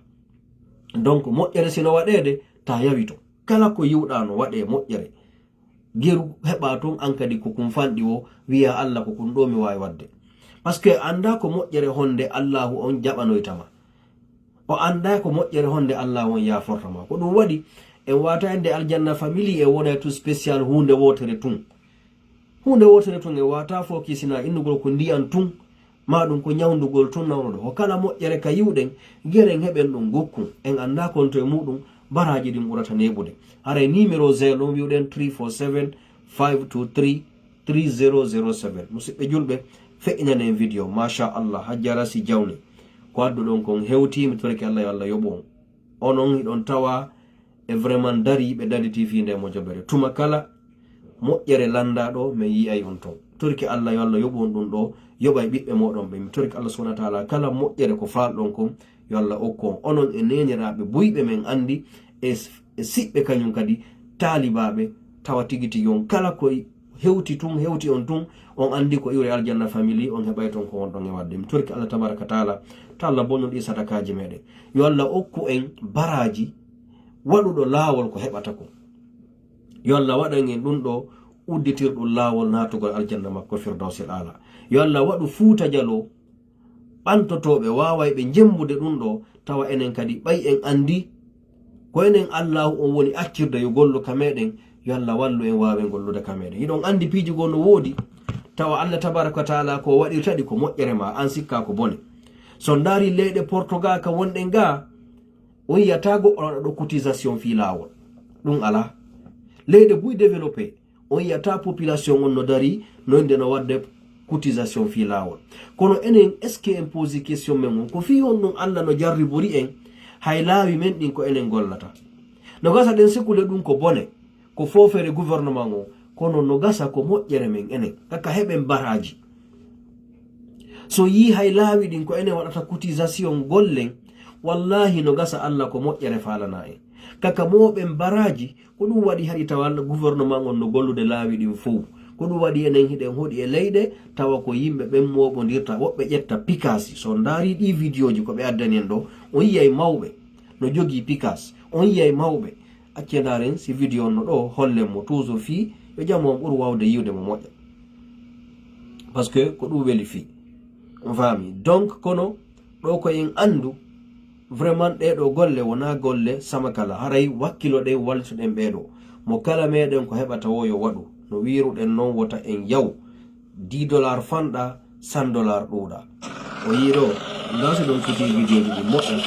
Donc moƴƴere sino waɗeede, ta yawito. Kala ko yiwɗa no waɗe moƴƴere. Geru heɓa tun, an kadi ko kun fanɗi wo, wiya Alla ko kun ɗo mi waawi waɗde. Parce que anda ko moƴƴere honde Allaahu on jaɓanoyta ma. O anda ko moƴƴere honde Allaahu on yaaforta ma. Ko ɗum waɗi, en wata ende aljanna family e wona tout spécial huunde wootere tun. Huunde wootere tun en wata fo kisina innugol ko ndiyan tun, ma ɗum ko ñawndugol tun nawnuɗo. Ko kala moƴƴere ka yiwɗen, geren heɓen ɗum gokkun. En anda konto e muɗum, baraaji ɗin ɓurata neeɓude. Haray numéro zéro ɗon wi'uɗen three four seven, five two three, three zero zero seven. Musiɓɓe julɓe, feƴƴinane en video. Masha Allah, Hajjara si jawni. Ko adduɗon kon hewti, mi torike Allah yo Allah yoɓu on. Onon hiɗon tawa e vraiment dari, ɓe dariti fii nde mojobere. Tuma kala moƴƴere lannda ɗo, mi yi'ay on ton. Torki Allah yo Allah yoɓu on ɗum ɗo, yoɓa e ɓiɓɓe moɗon ɓe. Mi torki Allah subhanahu wa ta'ala kala moƴƴere ko faalɗon kon, yo Allah okku on. Onon e neeniraaɓe buyɓe men anndi, e, e siɓɓe kañum kadi, taalibaaɓe, tawa tigi tigi on kala koye hewti tun, hewti on tun, on anndi ko iwre aljanna family, on heɓay ton ko wonɗon e waɗde. Mi torki Allah tabaraka taala, to Allah bonnu ɗi sadakaaji meɗen. Yo Allah okku en baraaji waɗuɗo laawol ko heɓata ko. Yo Allah waɗan en ɗum ɗo udditirɗum laawol naatugol aljanna makko Firdawsil Aala. Yo Allah waɗu Fuuta Jaloo ɓantotooɓe, waawayɓe jembude ɗum ɗo, tawa enen kadi ɓay en anndi ko enen Allaahu on woni accirde yo gollu ka meɗen, yo Allah wallu en waawen gollude ka meɗen. Hiɗon anndi piiji goo no woodi, tawa Allah tabaraka wa taala ko waɗirta ɗi ko moƴƴere ma, an sikka ko bone. So ndaari leyɗe Portugal ka wonɗen ga, on yiyata goɗɗo waɗa ɗo cotisation fii laawol. Ɗum alaa. Leyɗe buy développé, on yiyata population on no dari, no nde no waɗde cotisation fii laawol. Kono enen, est-ce que en posi question men on? Ko fii honɗum Allah no jarribori en, hay laawi men ɗin ko enen gollata? No gasa ɗen sikkude ɗum ko bone, ko foofere gouvernement on, kono no gasa ko moƴƴere men enen, kaka heɓen baraaji. So yii hay laawi ɗin ko enen waɗata cotisation gollen, wallahi no gasa Allah ko moƴƴere faalana en. Kaka mooɓen baraaji, ko ɗum waɗi haɗi tawa gouvernement on no gollude laawi ɗin fow. Ko ɗum waɗi enen hiɗen hoɗi e leyɗe, tawa ko yimɓe ɓen mooɓondirta, woɓɓe ƴetta pikaasi. So on ndaari ɗii vidéo ji ko ɓe addani en ɗo, on yiyay mawɓe no jogii pikaas, on yiyay mawɓe. Accee ndaaren si vidéo on no ɗo, hollen mo toujours fii yo jamo on ɓur waawde yiwde mo moƴƴa. Parce que ko ɗum weli fii. On faami? Donc, kono ɗo ko en anndu, vraiment ɗee ɗoo golle wonaa golle samakala. Haray wakkiloɗen, wallitoɗen ɓee ɗoo. Mo kala meɗen ko heɓata wo yo waɗu. No wiiruɗen non, wota en yaw. Dix dollars fanɗa, cent dollars ɗuuɗa. O yii ɗo, anndaa so ɗon foti vidéo ji ɗin moƴƴa,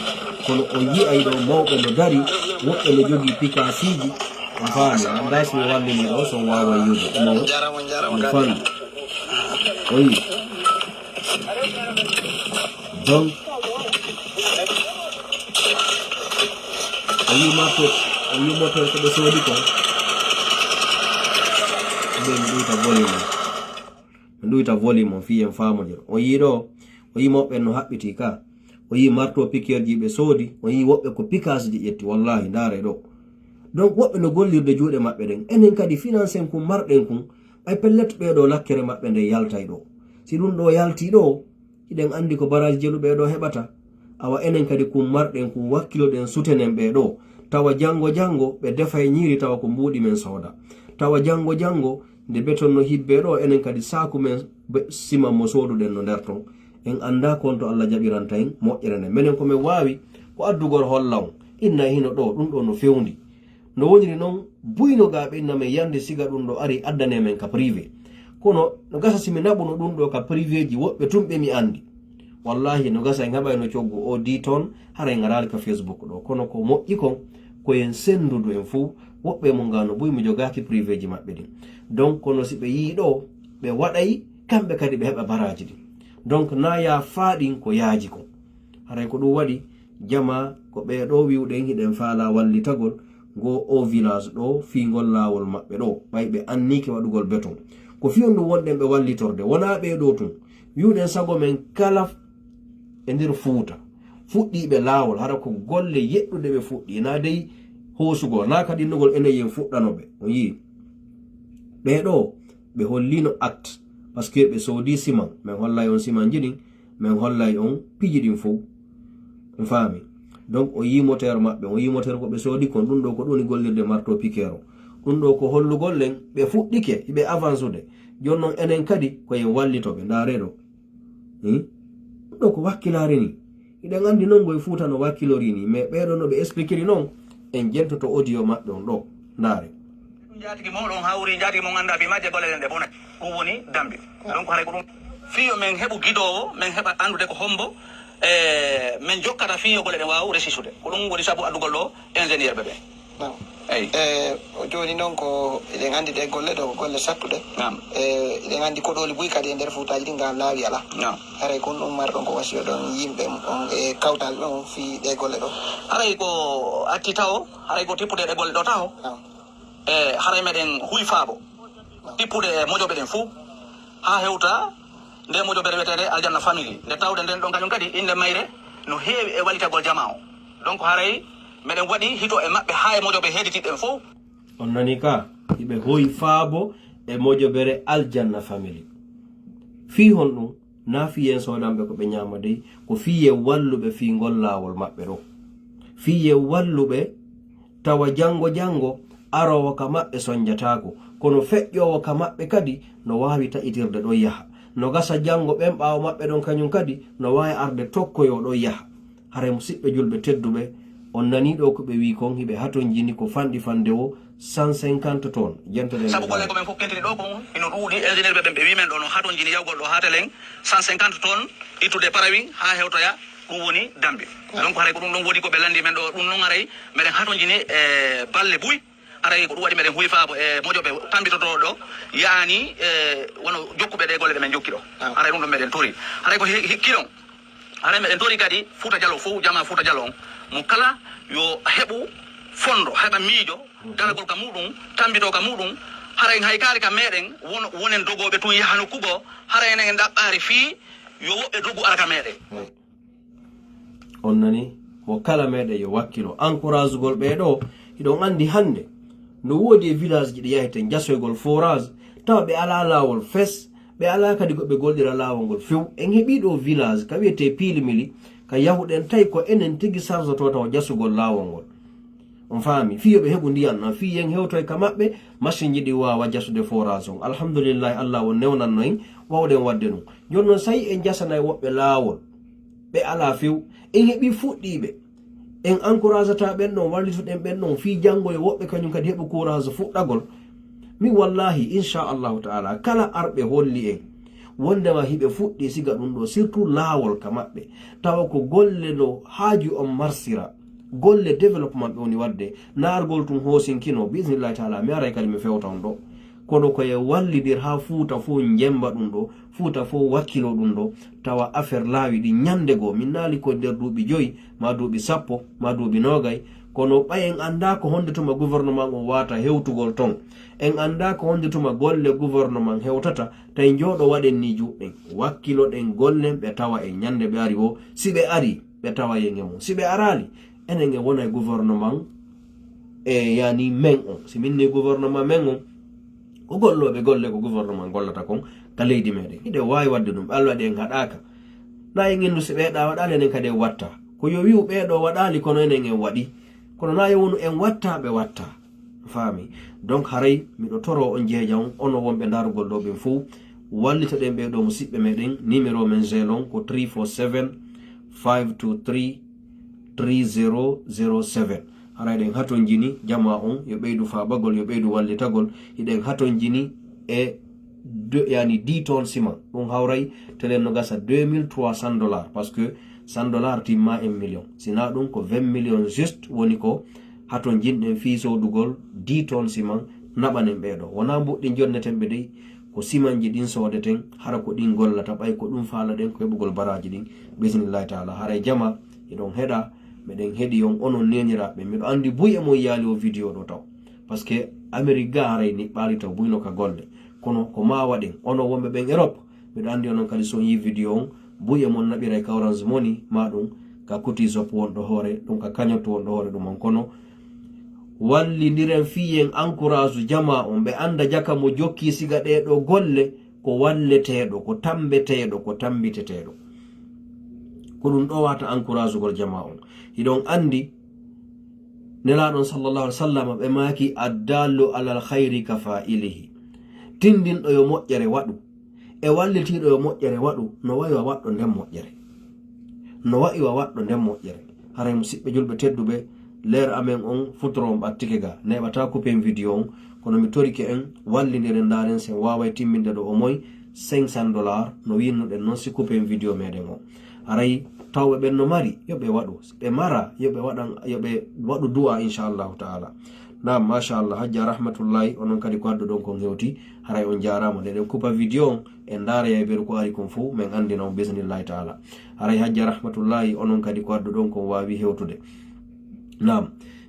kono o yi'ay ɗo mawɓe no dari, woɓɓe no jogii pikaasiiji, on faami, anndaa so mi wallini ɗo, so on waawa yi'ude, no, no fanɗi. O yii. Donc, o yii marto, o yii moto ko ɓe soodi ko. Ɓe ɗuyta volume. Ɓe ɗuyta volume on fii en faamondir. O yii ɗo, o yii mawɓe no haɓɓiti ka. O yii marto piqueur ji ɓe soodi, o yii woɓɓe ko pikaas ji ƴetti, wallahi, ndaare ɗo. Donc, woɓɓe no gollirde juuɗe maɓɓe ɗen. Enen kadi financen kun marɗen kun, ɓay pellet ɓee ɗoo lakkere maɓɓe nde yaltay ɗo. Si ɗum ɗo yalti ɗo, hiɗen anndi ko baraaji jeluɓe ɗo heɓata. Awa enen kadi kun marɗen kun wakkiloɗen sutenen ɓee ɗo. Tawa janngo janngo ɓe defay ñiiri tawa ko mbuuɗi men sooda. Tawa janngo janngo nde beton no hibbe ɗo, enen kadi saaku men be-, siman mo sooduɗen no nder ton. En anndaa ko honto Allah jaɓiranta en moƴƴere nden. Menen ko men waawi ko addugol holla on. Inna hino ɗo, ɗum ɗo no fewndi. No woniri non, buyno ga ɓe inna men yande siga ɗum ɗo ari addane men ka privé. Kono no gasa si mi naɓuno ɗum ɗo ka privé ji woɓɓe tun ɓe mi anndi. Wallahi no gasa en haɓayno coggu o dix tonnes, hara en araali ka Facebook ɗo. Kono ko moƴƴi kon, Ko en senndudu en fof, woɓɓe e mon ngano buy mi jogaaki privéji maɓɓe ɗin. Donc, kono si ɓe yii ɗo, ɓe waɗay, kamɓe kadi ɓe heɓa baraaji ɗin. Donc, na ya faa ɗin ko yaaji kon. Haray ko ɗum waɗi, jama ko ɓee ɗo wi'uɗen hiɗen faala wallitagol, ngo o village ɗo, fii ngol laawol maɓɓe ɗo, ɓay ɓe anniike waɗugol beton. Ko fii on ɗum wonɗen ɓe wallitorde, wonaa ɓee ɗo tun. Wi'uɗen sago men kala e nder Fuuta. Fuɗɗiiɓe laawol, hara ko golle yeɗɗuɗe ɓe fuɗɗi, na dey hoosugol, na kadi innugol enen yen fuɗɗano ɓe. O yii. Ɓee ɗo, ɓe hollino acte, parce que ɓe soodi siman, men hollay on simanji ɗin, men hollay on piiji ɗin fow. On faami? Donc, o yii moteur maɓɓe, o yii moteur ko ɓe soodi kon, ɗum ɗo ko ɗum woni gollirde marteau piqueur o. Ɗum ɗo ko hollugol len, ɓe fuɗɗike, hiɓe avancude. Jooni non enen kadi, ko yen wallito ɓe, ndaaree ɗo. Hmm? Ɗum ɗo ko wakkilaare ni. Hiɗen anndi non ngoye Fuuta no wakkilori ni, mais ɓee ɗo no ɓe expliquiri non, en jentoto audio maɓɓe on ɗo. Ndaare. Njaatigi mooɗon hawri, njaatigi mon anndaa fii majje golle ɗen ɗe bonay. Ɗum woni dambi. Donc haray ko ɗum. Fii yo men heɓu gidoowo, men heɓa anndude ko hombo, e, men jokkata fii yo golle ɗen waaw resisude. Ko ɗum woni sabu addugol ɗo ingénieur ɓe ɓe. Naam. Eyi. E, jooni noon ko eɗen anndi ɗe golle ɗo, ko golle sattuɗe. Naam. E, eɗen anndi koɗooli buy kadi e nder Fuutaaji ɗi ngam laawi alaa. Naam. Haray ko ɗum marɗon ko wasiyo ɗon yimɓe on e kawtal ɗon fii ɗe golle ɗo. Haray ko acti tawo, haray ko tippude ɗe golle ɗo tawo. Naam. E, haray meɗen huy faabo. Naam. Tippude e mojoɓe ɗen fuu, haa hewta nde mojobere wiyeteende Aljanna Family. Nde tawde nden ɗon kañum kadi innde mayre no heewi e walitagol jamaa o. Donc haray meɗen waɗi hito e maɓɓe haa e mojoɓe heeditiiɓe ɓen fow. On nani ka, hiɓe hoy faabo e mojobere Aljanna Family. Fii honɗum? Na fii yen soodanɓe ko ɓe ñaama dey, ko fii yen walluɓe fii ngol laawol maɓɓe ɗo. Fii yen walluɓe tawa janngo janngo aroowo ka maɓɓe sonjataako, kono feƴƴoowo ka maɓɓe kadi no waawi taƴitirde ɗon yaha. No gasa janngo ɓen ɓaawo maɓɓe ɗon kañum kadi no waawi arde tokkoyoo ɗon yaha. Haray musiɓɓe julɓe tedduɓe, on nanii ɗo ko ɓe wi'i kon, hiɓe hatonjini ko fanɗi fande o cent cinquante tonnes. Jentoɗen sabu golle ko men fof kentini ɗo kon hino ɗuuɗi, ingénieur ɓe ɓen ɓe wi'i men ɗo no hatonjini yawgol ɗo haa telen cent cinquante tonnes ittude parawin haa hewtoya, ɗum woni dambi. Donc haray ko ɗum ɗon woni ko ɓe lanndi men ɗo, ɗum noon haray meɗen hatonjini e balle buy. Haray ko ɗum waɗi meɗen huy faabo e mojoɓe tambitotooɗo ɗo, yaani e wono jokkuɓe ɗe golle ɗe men jokki ɗo. Ah. Haray ɗum ɗon meɗen tori. Haray ko hi-, hikki ɗon. Haray meɗen tori kadi Fuuta Jaloo fof, jamaa Fuuta Jaloo on, mo kala yo heɓu fondo, heɓa miijo, daragol ka muɗum, tambito ka muɗum. Haray hay kaari ka meɗen, won-, wonen dogooɓe tun yaha nokku goo, haray enen en ɗaɓɓaari fii yo woɓɓe dogu ara ka meɗen. On nani? Mo kala meɗen yo wakkilo encouragugol ɓee ɗo. Hiɗon anndi hannde no woodi e village ji ɗi yaheten jasoygol forage, tawa ɓe alaa laawol fes, ɓe alaa kadi ko ɓe gollira laawol ngol few. En heɓii ɗo village ka wiyetee Piilimili, ka yahuɗen tawi ko enen tigi sarjotoo tawa jasugol laawol ngol. On faami? Fii yo ɓe heɓu ndiyan ɗan, fii yen hewtoy ka maɓɓe, masinji ɗi waawa jasude forage on. Alhamdulillahi, Allah on newnanno en, wawɗen waɗde ɗum. Jooni non, so tawi en jasanay woɓɓe laawol, ɓe alaa few, en heɓii fuɗɗiiɓe, en encouragata ɓen ɗon, wallitoɗen ɓen ɗon, fii janngo yo woɓɓe kañum kadi heɓu courage fuɗɗagol. Mi wallahi, inchallahu taala, kala arɓe holli en wondema hiɓe fuɗɗi siga ɗum ɗo, surtout laawol ka maɓɓe, tawa ko golle no haaju on marsira, golle développement ɓe woni waɗde, naargol tun hoosinkino, biisnillahi taala, mi aray kadi mi fewta on ɗo. Kono ko e wallidir haa Fuuta fof njemba ɗum ɗo, Fuuta fof wakkilo ɗum ɗo, tawa affaire laawi ɗi ñande goo, min naali ko nder duuɓi joyi, ma duuɓi sappo, ma duuɓi noogay, kono ɓay en anndaa ko honde tuma gouvernement on waata hewtugol ton. En anndaa ko honde tuma golle gouvernement hewtata, tawi njooɗo waɗen ni juuɗen, wakkiloɗen gollen ɓe tawa en ñande ɓe ari woo, si ɓe ari, ɓe tawa yen e mum. Si ɓe araali, enen en wona e gouvernement e yani men on. Si min ni gouvernement men on, ko gollooɓe golle ko gouvernement gollata kon ka leydi meɗen. Hiɗen waawi waɗde ɗum, ɓe Allah waɗi en haɗaaka. Na en inndu si ɓee ɗa waɗaali, enen kadi en watta. Ko yo wi'u ɓee ɗo waɗaali, kono enen en waɗi. Kono na yo wonu en watta, ɓe watta. Faami? Donc haray miɗo toro on jeeja on, onon wonɓe ndaarugol ɗo ɓen fow, wallitoɗen ɓee ɗo musiɓɓe meɗen, numéro men gel on ko three four seven, five two three, three zero zero seven. Haray ɗen hatonjini jamaa on, yo ɓeydu faabagol, yo ɓeydu wallitagol. Hiɗen hatonjini e de, yani dix tonnes ciment. Ɗum hawray telen no gasa deux mille trois cents dollars, parce que cent dollars timma un million. Sina ɗum ko vingt millions juste woni ko Haton jinɗen fii soodugol dix tonnes siman, naɓanen ɓee ɗoo. Wonaa mbuɗɗin jonneten ɓe dey, ko simanji ɗin soodeten, hara ko ɗin gollata, ɓay ko ɗum faalaɗen ko heɓugol baraaji ɗin, bismillahi taala. Haray jama, hiɗon heɗa, meɗen heɗi on, onon neeniraaɓe. Miɗo anndi buy e mon yaali o video ɗoo taw. Parce que Amérique ga haray niɓɓaali taw, buy no ka golle. Kono ko maa waɗen, onon wonɓe ɓen Europe, miɗo anndi onon kadi si on yii video on, buy e mon naɓiray ka Orange Money, maa ɗum ka Cutisop wonɗo hoore, ɗum ka cagnotte wonɗo hoore ɗum on. Kono wallindiren fii en encourage jamaa on, ɓe annda jaka mo jokki siga ɗee ɗoo golle, ko walleteeɗo, ko tammbeteeɗo, ko tammbiteteeɗo. Ko ɗum ɗoo wata encouragugol jamaa on. Hiɗon anndi Nelaaɗo on sallallahu alaihi wasallam ɓe maaki, "Addallu alal khayri ka fa'ilihi." Tinndinɗo yo moƴƴere waɗu, e wallitiiɗo yo moƴƴere waɗu, no wa'i wa waɗɗo nden moƴƴere. No wa'i wa waɗɗo nden moƴƴere. Haray musiɓɓe julɓe tedduɓe, leer amen on futuro on ɓattike ga, neeɓataa kupen video on, kono mi torike en, wallindiren ndaaren si en waaway timminde ɗoo au moins cinq cents dollars, no wi'innoɗen non si kupen video meɗen on. Haray tawɓe ɓen no mari, yo ɓe waɗu. Ɓe mara, yo ɓe waɗan, yo ɓe waɗu du'a, inchallahu taala. Naam, machallah, Hajja Rahmatullahi, onon kadi ko adduɗon kon hewti, haray on jaaraama. Nde ɗen kupa video on, en ndaara yayberu ko ari kon fow, men anndina on bismillahi taala. Haray Hajja Rahmatullahi, onon kadi ko adduɗon kon waawi hewtude. Naam,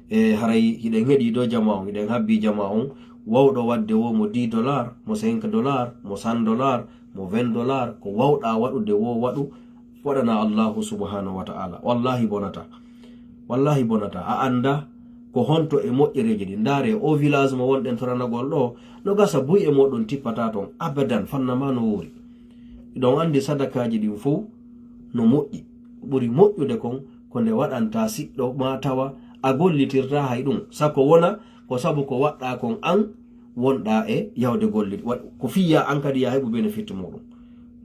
e haray hiɗen heɗi ɗoo jama on, hiɗen habbi jama on, wawɗo waɗde wo mo dix dollars, mo cinq dollars, mo cent dollars, mo vingt dollars, ko wawɗa waɗude wo waɗu, waɗana Allahu subhanahu wa ta'ala. Wallahi bonata. Wallahi bonata. A annda ko honto e moƴƴereeji ɗin. Ndaare o village mo wonɗen toranagol ɗoo, no gasa buy e moɗon tippata ton. Abadan, fanna ma no wuuri. Hiɗon anndi sadakaaji ɗin fow no moƴƴi. Ko ɓuri moƴƴude kon, ko nde waɗanta siɗɗo ma tawa a gollitirta hay ɗum. Sako wona ko sabu ko waɗɗa kon an wonɗa e yawde gollit. Wa-, ko fiya an kadi ya heɓu bénéfice muɗum.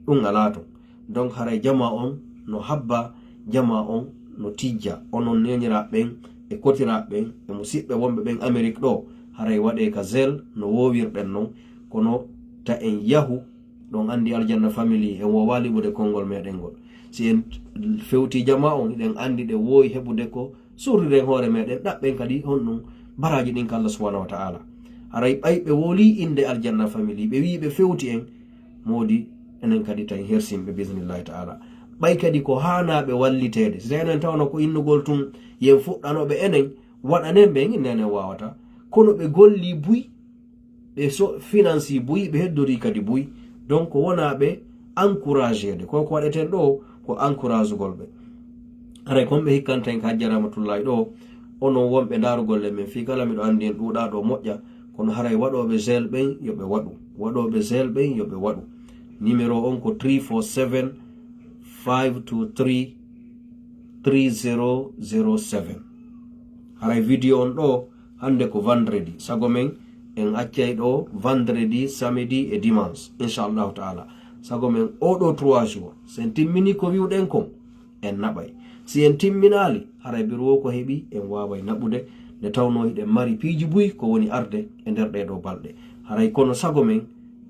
Ɗum alaa ton. Donc haray jama on no habba, jama on no tijja. Onon neeniraaɓe ɓen e kotiraaɓe ɓen e musiɓɓe wonɓe ɓen Amérique ɗoo, haray waɗee ka Zelle no woowirɗen non, kono ta en yahu, ɗon anndi Aljanna Family en woowaali ɓude konngol meɗen ngol. Si en fewti jama on, hiɗen anndi ɗe woowi heɓude ko surriren hoore meɗen, ɗaɓɓen kadi honɗum baraaji ɗin ka Allah subhanahu wa ta'ala. Haray ɓay ɓe wooli innde Aljanna Family, ɓe wi'i ɓe fewti en, moodi enen kadi tawi hersimɓe bismillahi ta'ala. Ɓay kadi ko haanaaɓe walliteede, si tawi enen tawno ko innugol tun yen fuɗɗanoɓe enen, waɗanen ɓe, en inna enen waawata. Kono ɓe golli buy, ɓe so-, financi buy, ɓe heddori kadi buy. Donc wona ɓe encouragede. Ko ko waɗeten ɗoo ko encouragugol ɓe. Haray kon ɓe hikkanta en ka Hajja Rahmatullahi ɗoo, onon wonɓe ndaarugol e men fii kala, miɗo anndi en ɗuuɗaa ɗoo moƴƴa, kono haray waɗooɓe Zelle ɓen yo ɓe waɗu. Waɗooɓe Zelle ɓen yo ɓe waɗu. Numéro on ko three four seven, five two three, three zero zero seven. Haray video on ɗoo hannde ko vendredi. Sago men en accay ɗoo vendredi, samedi e dimanche, inchallahu ta'ala. Sago men oo ɗoo trois jours, si en timmini ko wi'uɗen kon, en naɓay. Si en timminaali, haray biro wo ko heɓi, en waaway naɓude, nde tawnoo hiɗen mari piiji buy ko woni arde e nder ɗee ɗoo balɗe. Haray kono sago men,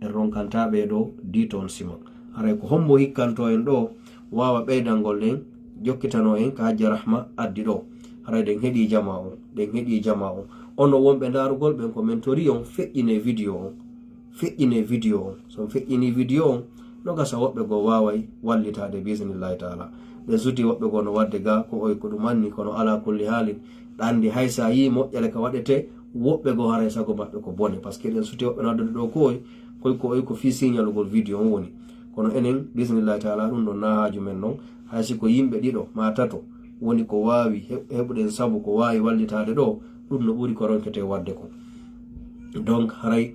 en ronkanta ɓee ɗoo dix tonnes siman. Haray ko hombo hikkanto en ɗoo waawa ɓeydangol ɗen, jokkitano en ka Hajja Rahma addi ɗoo. Haray ɗen heɗi jama on, ɗen heɗi jama on. Onon wonɓe ndaarugol ɓen, ko men tori on, feƴƴine video on. Feƴƴine video on. So on feƴƴini video on, no gasa woɓɓe goo waaway wallitaade bismillahi ta'ala. Ɗen suti woɓɓe goo no waɗde ga ko oy ko ɗum anni, kono ala kulli haalin, ɗa anndi hay sa yii moƴƴere ka waɗete, woɓɓe goo haray sago maɓɓe ko bone. Parce que ɗen suti woɓɓe no addude ɗoo ko oy, koy ko oy ko fii signalugol video on woni. Kono enen, bismillahi ta'ala, ɗum ɗon na haaju men non. Hay si ko yimɓe ɗiɗo maa tato woni ko waawi he-, heɓuɗen sabu ko waawi wallitaade ɗoo, ɗum no ɓuri ko ronkete waɗde kon. Donc, haray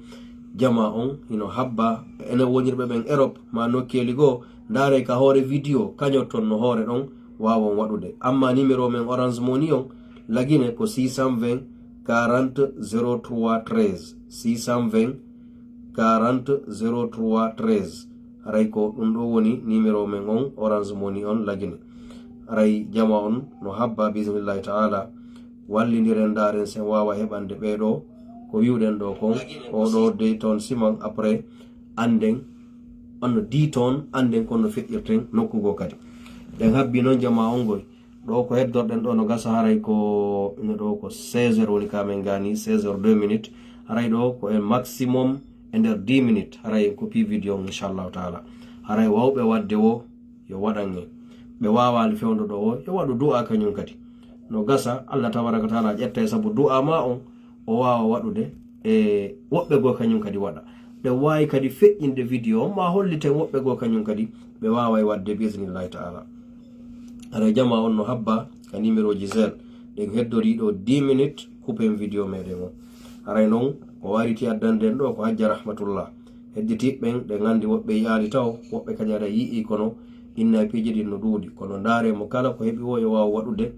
jama on hino habba, enen wonirɓe ɓen Europe maa nokkeeli goo, ndaaree ka hoore video, kañoton no hoore ɗon waawon waɗude. Amma numéro men Orange Money on, lagine ko six cent vingt, quarante, zéro trois treize, six cent vingt, quarante, zéro trois treize. Haray ko ɗum ɗoo woni numéro men on, Orange Money on lagine. Haray jama on no habba, bismillahi ta'ala. Wallindiren, ndaaren sen waawa heɓande ɓee ɗoo ko wi'uɗen ɗoo kon, oo ɗoo dix tonnes siman, après, annden, on no dix tonnes, annden kon no feƴƴirten nokku goo kadi. Ɗen habbi non jama on ngoy. Ɗo ko heddorɗen ɗo no gasa haray ko ina ɗo ko seize heures woni ka men gani, seize heures deux minutes. Haray ɗo ko en maximum e nder dix minutes. Haray en kupi video on inchallahu taala. Haray wawɓe wadde wo yo waɗan en. Ɓe wawali fewndo ɗo o yo waɗu du'a kañum kadi. No gasa Allah tabaraka wa taala ƴetta e sabu du'a ma on o wawa waɗude e woɓɓe goo kañum kadi waɗa. Ɗe wawi kadi feƴƴinde video on ma holliten woɓɓe goo kañum kadi ɓe waway wadde bismillahi taala. Haray jama on no habba ka numéro ji zel ɗen heddori ɗo dix minutes kupen video meɗen on. Haray non ko wariti addande en ɗo ko hajja rahmatullah. Hedditiɓɓen ɗe gandi woɓɓe yi'ali taw woɓɓe kadi aɗa yi'i kono inna e piiji ɗin no ɗuuɗi kono ndaare mo kala ko heɓi o yo waw waɗude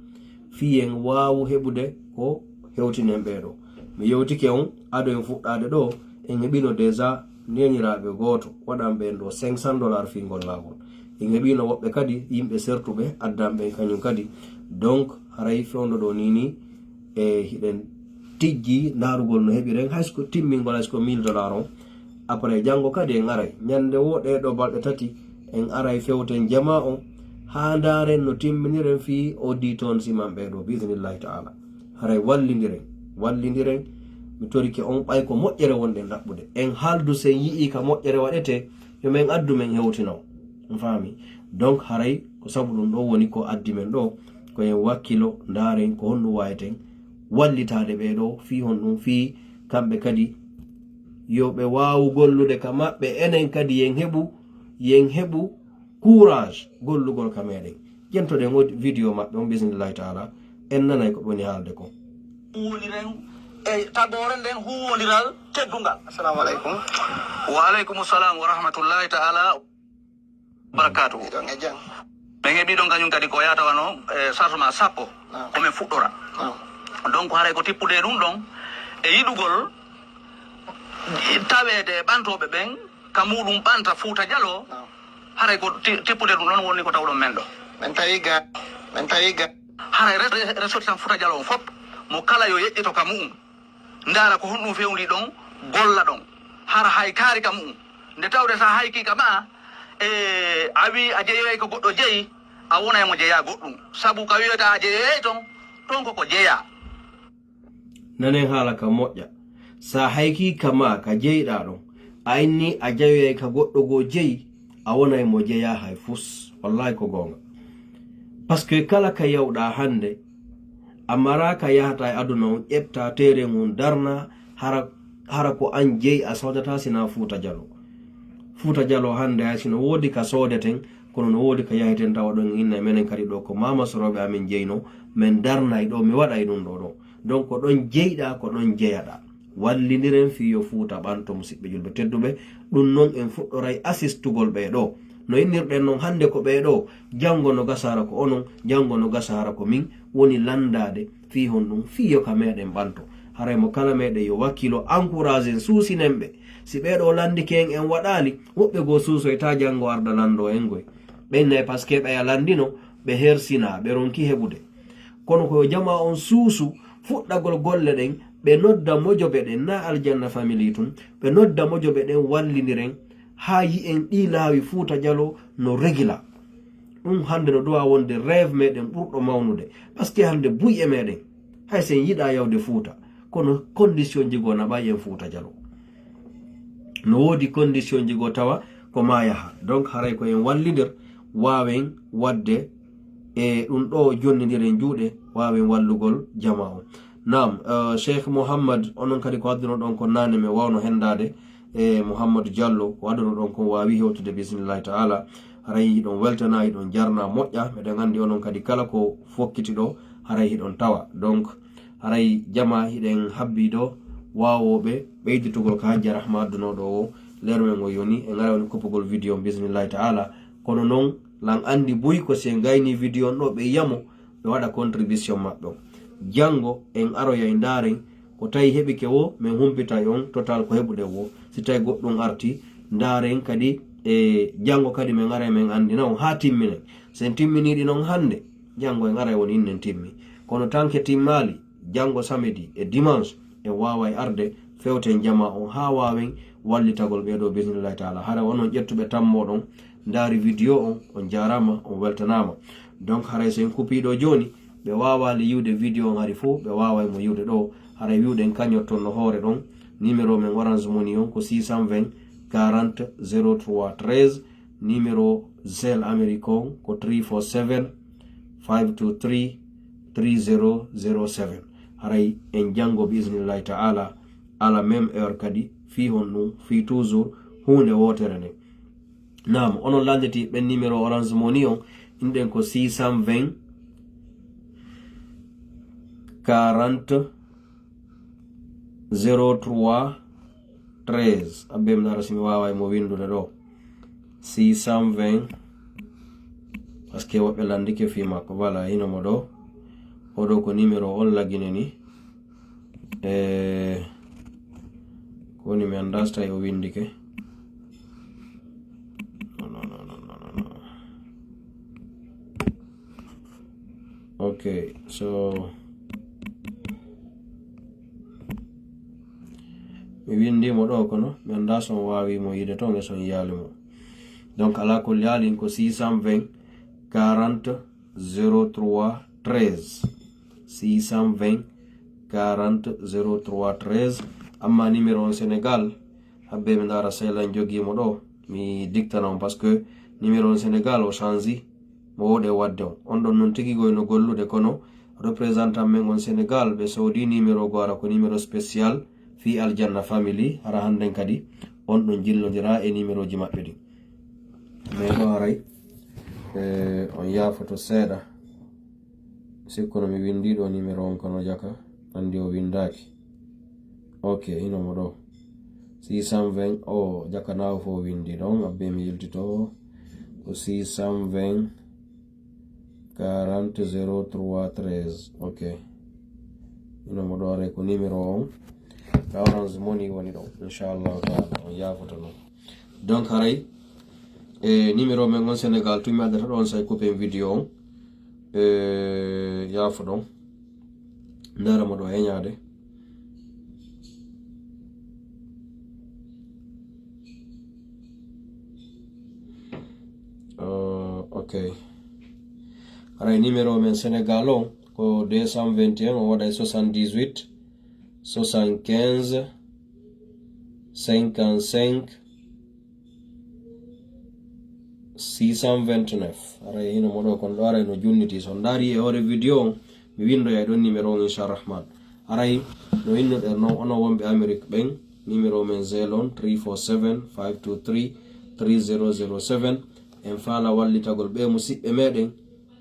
fii en waawu heɓude ko hewtinen ɓee ɗoo. Mi yewtike on ado en fuɗɗaade ɗoo, en heɓiino déjà neeniraaɓe gooto waɗan ɓeen ɗoo cinq cents dollars fii ngollaagol. En heɓiino woɓɓe kadi yimɓe sertuɓe addan ɓeen kañum kadi. Donc haray fewndo ɗoo nii nii e hiɗen tijji ndaarugol no heɓiren hay so ko timmingol hay so ko mille dollars on. Après janngo kadi en aray ñannde woo ɗee ɗoo balɗe tati en aray fewten jamaa on haa ndaaren no timminiren fii odditon siman ɓee ɗoo biisnillahi taala. Haray wallindiren wallindiren. Mi torike on ɓay ko moƴƴere wonɗen ɗaɓɓude en haaldu sen yi'ii ka moƴƴere waɗetee yo men addu men hewtino. On faami? Donc haray ko sabu ɗum ɗoo woni ko addi men ɗoo ko en wakkilo ndaaren ko honɗum waaweten wallitaade ɓee ɗoo fii honɗum fii kamɓe kadi yo ɓe waawu gollude ka maɓɓe enen kadi yen heɓu yen heɓu courage gollugol ka meɗen. Ƴentoɗen o video maɓɓe on bismillahi taala en nanay ko ɓe woni haalde ko. Huwondiren e tagoore nden huwondiral teddungal. Assalamu aleykum. Wa aleykum salam wa rahmatullahi taala wa barakatuhu. Ɗon e jam. Min heɓi ɗon kañum kadi ko yata wano e sartuma sappo ko min fuɗɗora. Donc haray ko tippude ɗum ɗon e yiɗugol taweede e ɓantooɓe ɓen ka muɗum ɓanta Fuuta Jaloo. Haray ko tippude ɗum ɗon woni ko tawɗon men ɗo. Min tawi ga min tawi ga haray ressortissant Fuuta Jaloo on fof mo kala yo yeƴƴito ka mu'um ndaara ko honɗum fewndi ɗon golla ɗon hara hay kaari ka mu'um nde tawde sa hayki ka ma e a wi a jeyoyay ko goɗɗo jeyi a wonay mo jeya goɗɗum sabu ka wiyata a jeyoyay ton ton koko jeya. Nanen haala ka moƴƴa. Sa haykii ka maa ka jeyɗaa ɗon, a innii a jayoyay ka goɗɗo goo jeyi, a wonay mo jeyaa hay fus. Wallaahi ko goonga. Parce que kala ka yawɗaa hannde, a maraa ka yahataa e aduna on ƴettaa teeren on darnaa hara hara ko an jeyi a soodataa sinaa Fuuta Jaloo. Fuuta Jaloo hannde hay si no woodi ka soodeten kono no woodi ka yaheten tawa ɗon inna e menen kadi ɗoo ko maama sorooɓe amen jeynoo men darnay ɗoo mi waɗay ɗum ɗoo ɗoo. Donc ko ɗon jeyɗaa ko ɗon jeyaɗaa. Wallindiren fii yo Fuuta ɓanto musiɓɓe julɓe tedduɓe. Ɗum non en fuɗɗoray asistugol ɓee ɗoo. No innirɗen non hannde ko ɓee ɗoo, janngo no gasa hara ko onon, janngo no gasa hara ko min woni lanndaade fii honɗum fii yo ka meɗen ɓanto. Haray mo kala meɗen yo wakkilo encouragen suusinen ɓe. Si ɓee ɗoo lanndike en en waɗaali, woɓɓe goo suusoyta janngo arda lanndoo en goy. Ɓen nay parce que ɓeya lanndino ɓe hersinaa ɓe ronki heɓude. Kono ko yo jamaa on suusu fuɗɗagol golle ɗen ɓe nodda mojobe ɗen na aljanna famili tun ɓe nodda mojobe ɗen wallindiren haa yi'en ɗii laawi Fuuta Jaloo no regila. Ɗum hannde no duwa wonde rêve meɗen ɓurɗo mawnude parce que hannde buy e meɗen hay sen yiɗa yawde Fuuta kono condition ji goo naɓay en Fuuta Jaloo. No woodi condition ji goo tawa ko ma yaha donc haray ko en wallindir waawen wadde e ɗum ɗo jonnindiren juuɗe waawen wallugol jama o. Naam, eh, Cheikh Mouhammad onon kadi ko adduno ɗon ko nane mi wawno hendade e Mouhammadu Diallo ko adduno ɗon kon wawi hewtude bismillahi taala. Haray hiɗon weltana hiɗon jarna moƴƴa meɗen andi onon kadi kala ko fokkiti ɗo haray hiɗon tawa donc haray jama hiɗen habbi ɗo wawoɓe ɓeyditugol ka hajja rahma addunoɗo o. Leer men o yoni en ara woni koppugol vidéo bismillahi taala. Kono non lan andi buy ko si en gayni vidéo on ɗo ɓe yamo ɓe waɗa contribution maɓɓe on. Janngo en aroyay ndaaren ko tawi heɓike wo min humpitay on total ko heɓuɗen wo. Si tawi goɗɗum arti ndaaren kadi e janngo kadi min aray min andina on haa timminen. Si en timminiɗi non hannde janngo en aray woni innen timmi. Kono tanke timmaali janngo samedi e dimanche en waaway arde fewten jama on haa waawen wallitagol ɓee ɗoo bismillahi taala. Hara onon ƴettuɓe tammoɗon ndaari vidéo on on jaaraama on weltanaama. Donc haray so en kupiiɗo jooni, ɓe waawaali yiwde vidéo on hari fof, ɓe waaway mo yiwde ɗo. Haray wiwɗen kañotton no hoore ɗon. Numéro men Orange Money on ko six cent vingt quarante zéro trois treize. Numéro Zelle Amérique on ko three four seven five two three three zero zero seven. Haray en janngo bi isnillahi ta'ala, ala même heure kadi, fii honɗum, fii toujours huunde wootere nde. Naam, onon lannditi ɓen numéro Orange Money on, inɗen ko six cent vingt quarante zéro trois treize. Abbe mi dara si mi waaway mo winndude ɗo. Six cent vingt, parce que woɓɓe lanndike fii makko. Voilà, hino mo ɗo. Oɗo ko numéro on lagine ni. E ko woni mi anndaa so tawi o winndike. No, no, no, no, no, no, no. Ok, so mi winndii mo ɗo, kono mi anndaa so on waawii mo yiide toon e so on yiyaali mo. Donc, ala kulli haalin ko six cent vingt quarante zéro trois treize. Six cent vingt quarante zéro trois treize. Amma numéro on Sénégal, habbe mi ndaara sehil an jogii mo ɗo, mi diktana on, parce que numéro on Sénégal o change, mo wooɗi waɗde on. On ɗon non tigi goy no gollude, kono représentant men on Sénégal, ɓe soodi numéro go ara ko numéro spécial fii Aljanna Family, hara hannden kadi on ɗon jillondira e numéroji maɓɓe ɗin. Mais ɗo haray, eh, on yaafoto seeɗa. Sikkuno mi winndii ɗo numéro on kono jaka, anndi o winndaaki. Ok, hino mo ɗo. Six cent vingt, o jaka naawo fof winndii ɗon, abbe mi yiltito. Ko six cent vingt quarante zéro trois treize. Ok. Hino mo ɗo, haray ko numéro on. Ka Orange Money woni ɗon. Inchallahu taala, on yaafoto non. Donc haray, e numéro men on Sénégal, tun mi addata ɗon say coupe en vidéo on. E yaafo ɗon. Ndaara mo ɗo heñaade. Uh, ok. Haray numéro men Sénégal on ko deux cent vingt et un, o waɗay soixante-dix-huit, soixante-quinze, cinquante-cinq, six cent vingt-neuf. Haray hino mo ɗo kon ɗo haray no junniti. So ndaari e hoore vidéo on, mi winndoyay ɗon numéro on, inchallah rahman. Haray no innoɗen non, onon wonɓe Amérique ɓen, numéro men Zelle on, three four seven, five two three, three zero zero seven. En faala wallitagol ɓe musiɓɓe meɗen,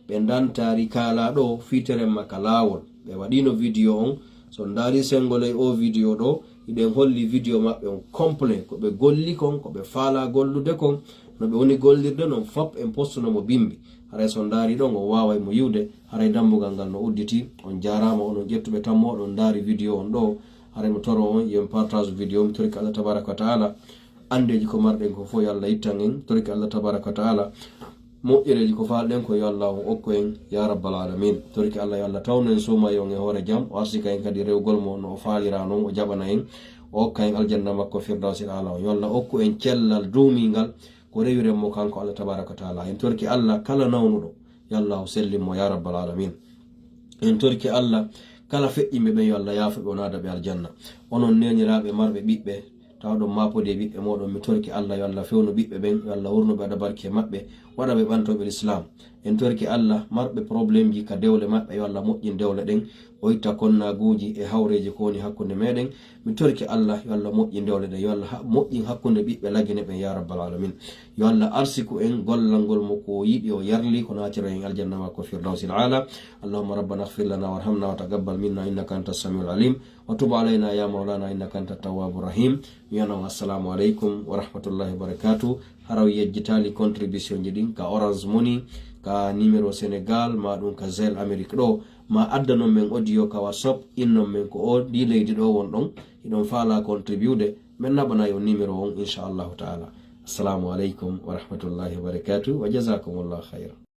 ɓe ndantaari kaala ɗo fiiteren makka laawol. Ɓe waɗino vidéo on. So ndaari sengoley o vidéo ɗo, hiɗen holli vidéo maɓɓe on complet, ko ɓe golli kon, ko ɓe faala gollude kon, no ɓe woni gollirde non fop en postuno mo bimbi. Haray so ndaari ɗon, on waaway mo yiwde. Haray dambugal ngal no udditi. On jaaraama, onon ƴettuɓe tammo, oɗon ndaari vidéo on ɗo. Haray mo toro on, yen partage vidéo, mi torike Allah tabaraka wa taala. Andeeji ko marɗen ko fof, yo Allah ittan en. Torike Allah tabaraka wa taala. Moƴƴereeji ko faalɗen ko, yo Allah on okku en, ya rabbal alamin. Torike Allah, yo Allah tawnu en, suumaye on e hoore jam, o arsika en kadi rewgol mo no o faalira non, o jaɓana en, o okka en aljanna makko firdawsil aala on. Yo Allah okku en cellal duumingal ko rewiren mo kanko Allah tabaraka wa taala. En torike Allah kala nawnuɗo, yo Allah o sellin mo, ya rabbal alamin. En torike Allah kala feƴƴinɓe ɓen, yo Allah yaafo ɓe, o naada ɓe aljanna. Onon neeniraaɓe marɓe ɓiɓɓe, tawa ɗon maapodi e ɓiɓɓe mooɗon, mi torike Allah, yo Allah fewnu ɓiɓɓe ɓen, yo Allah wurnu ɓe, waɗa barke e maɓɓe, waɗa ɓe ɓantooɓe Lislaam. En torike Allah, marɓe problémeji ka dewle maɓɓe, yo Allah moƴƴin dewle ɗen, o itta konnaaguuji e hawreeji ko woni hakkunde meɗen. Mi torike Allah, yo Allah moƴƴin dewle ɗen, yo Allah ha-, moƴƴin hakkunde ɓiɓɓe Lagine ɓen, ya rabbal alamin. Yo Allah arsiku en gollal ngol mo ko o yiɗi, o yarli, ko naatiro en aljanna makko firdawsil aala. Allahumma rabbana ighfir lana warhamna wa taqabbal minna innaka anta samiul alim. Wa tub alayna ya maulana innaka anta tawwabu rahim. Mi wiyan on assalamu aleykum wa rahmatullahi wa barakatuh. Hara o yejjitaali contribution ji ɗin ka Orange Money, ka numéro Sénégal, ma ɗum ka Zelle Amérique ɗo, ma addanon men audio ka WhatsApp, innon men ko o ndi leydi ɗo won ɗon, hiɗon faala contribude, men naɓanay on numéro on, inchallahu taala. Assalamu aleykum wa rahmatullahi wa barakatuh, wa jazakumullahu khayran.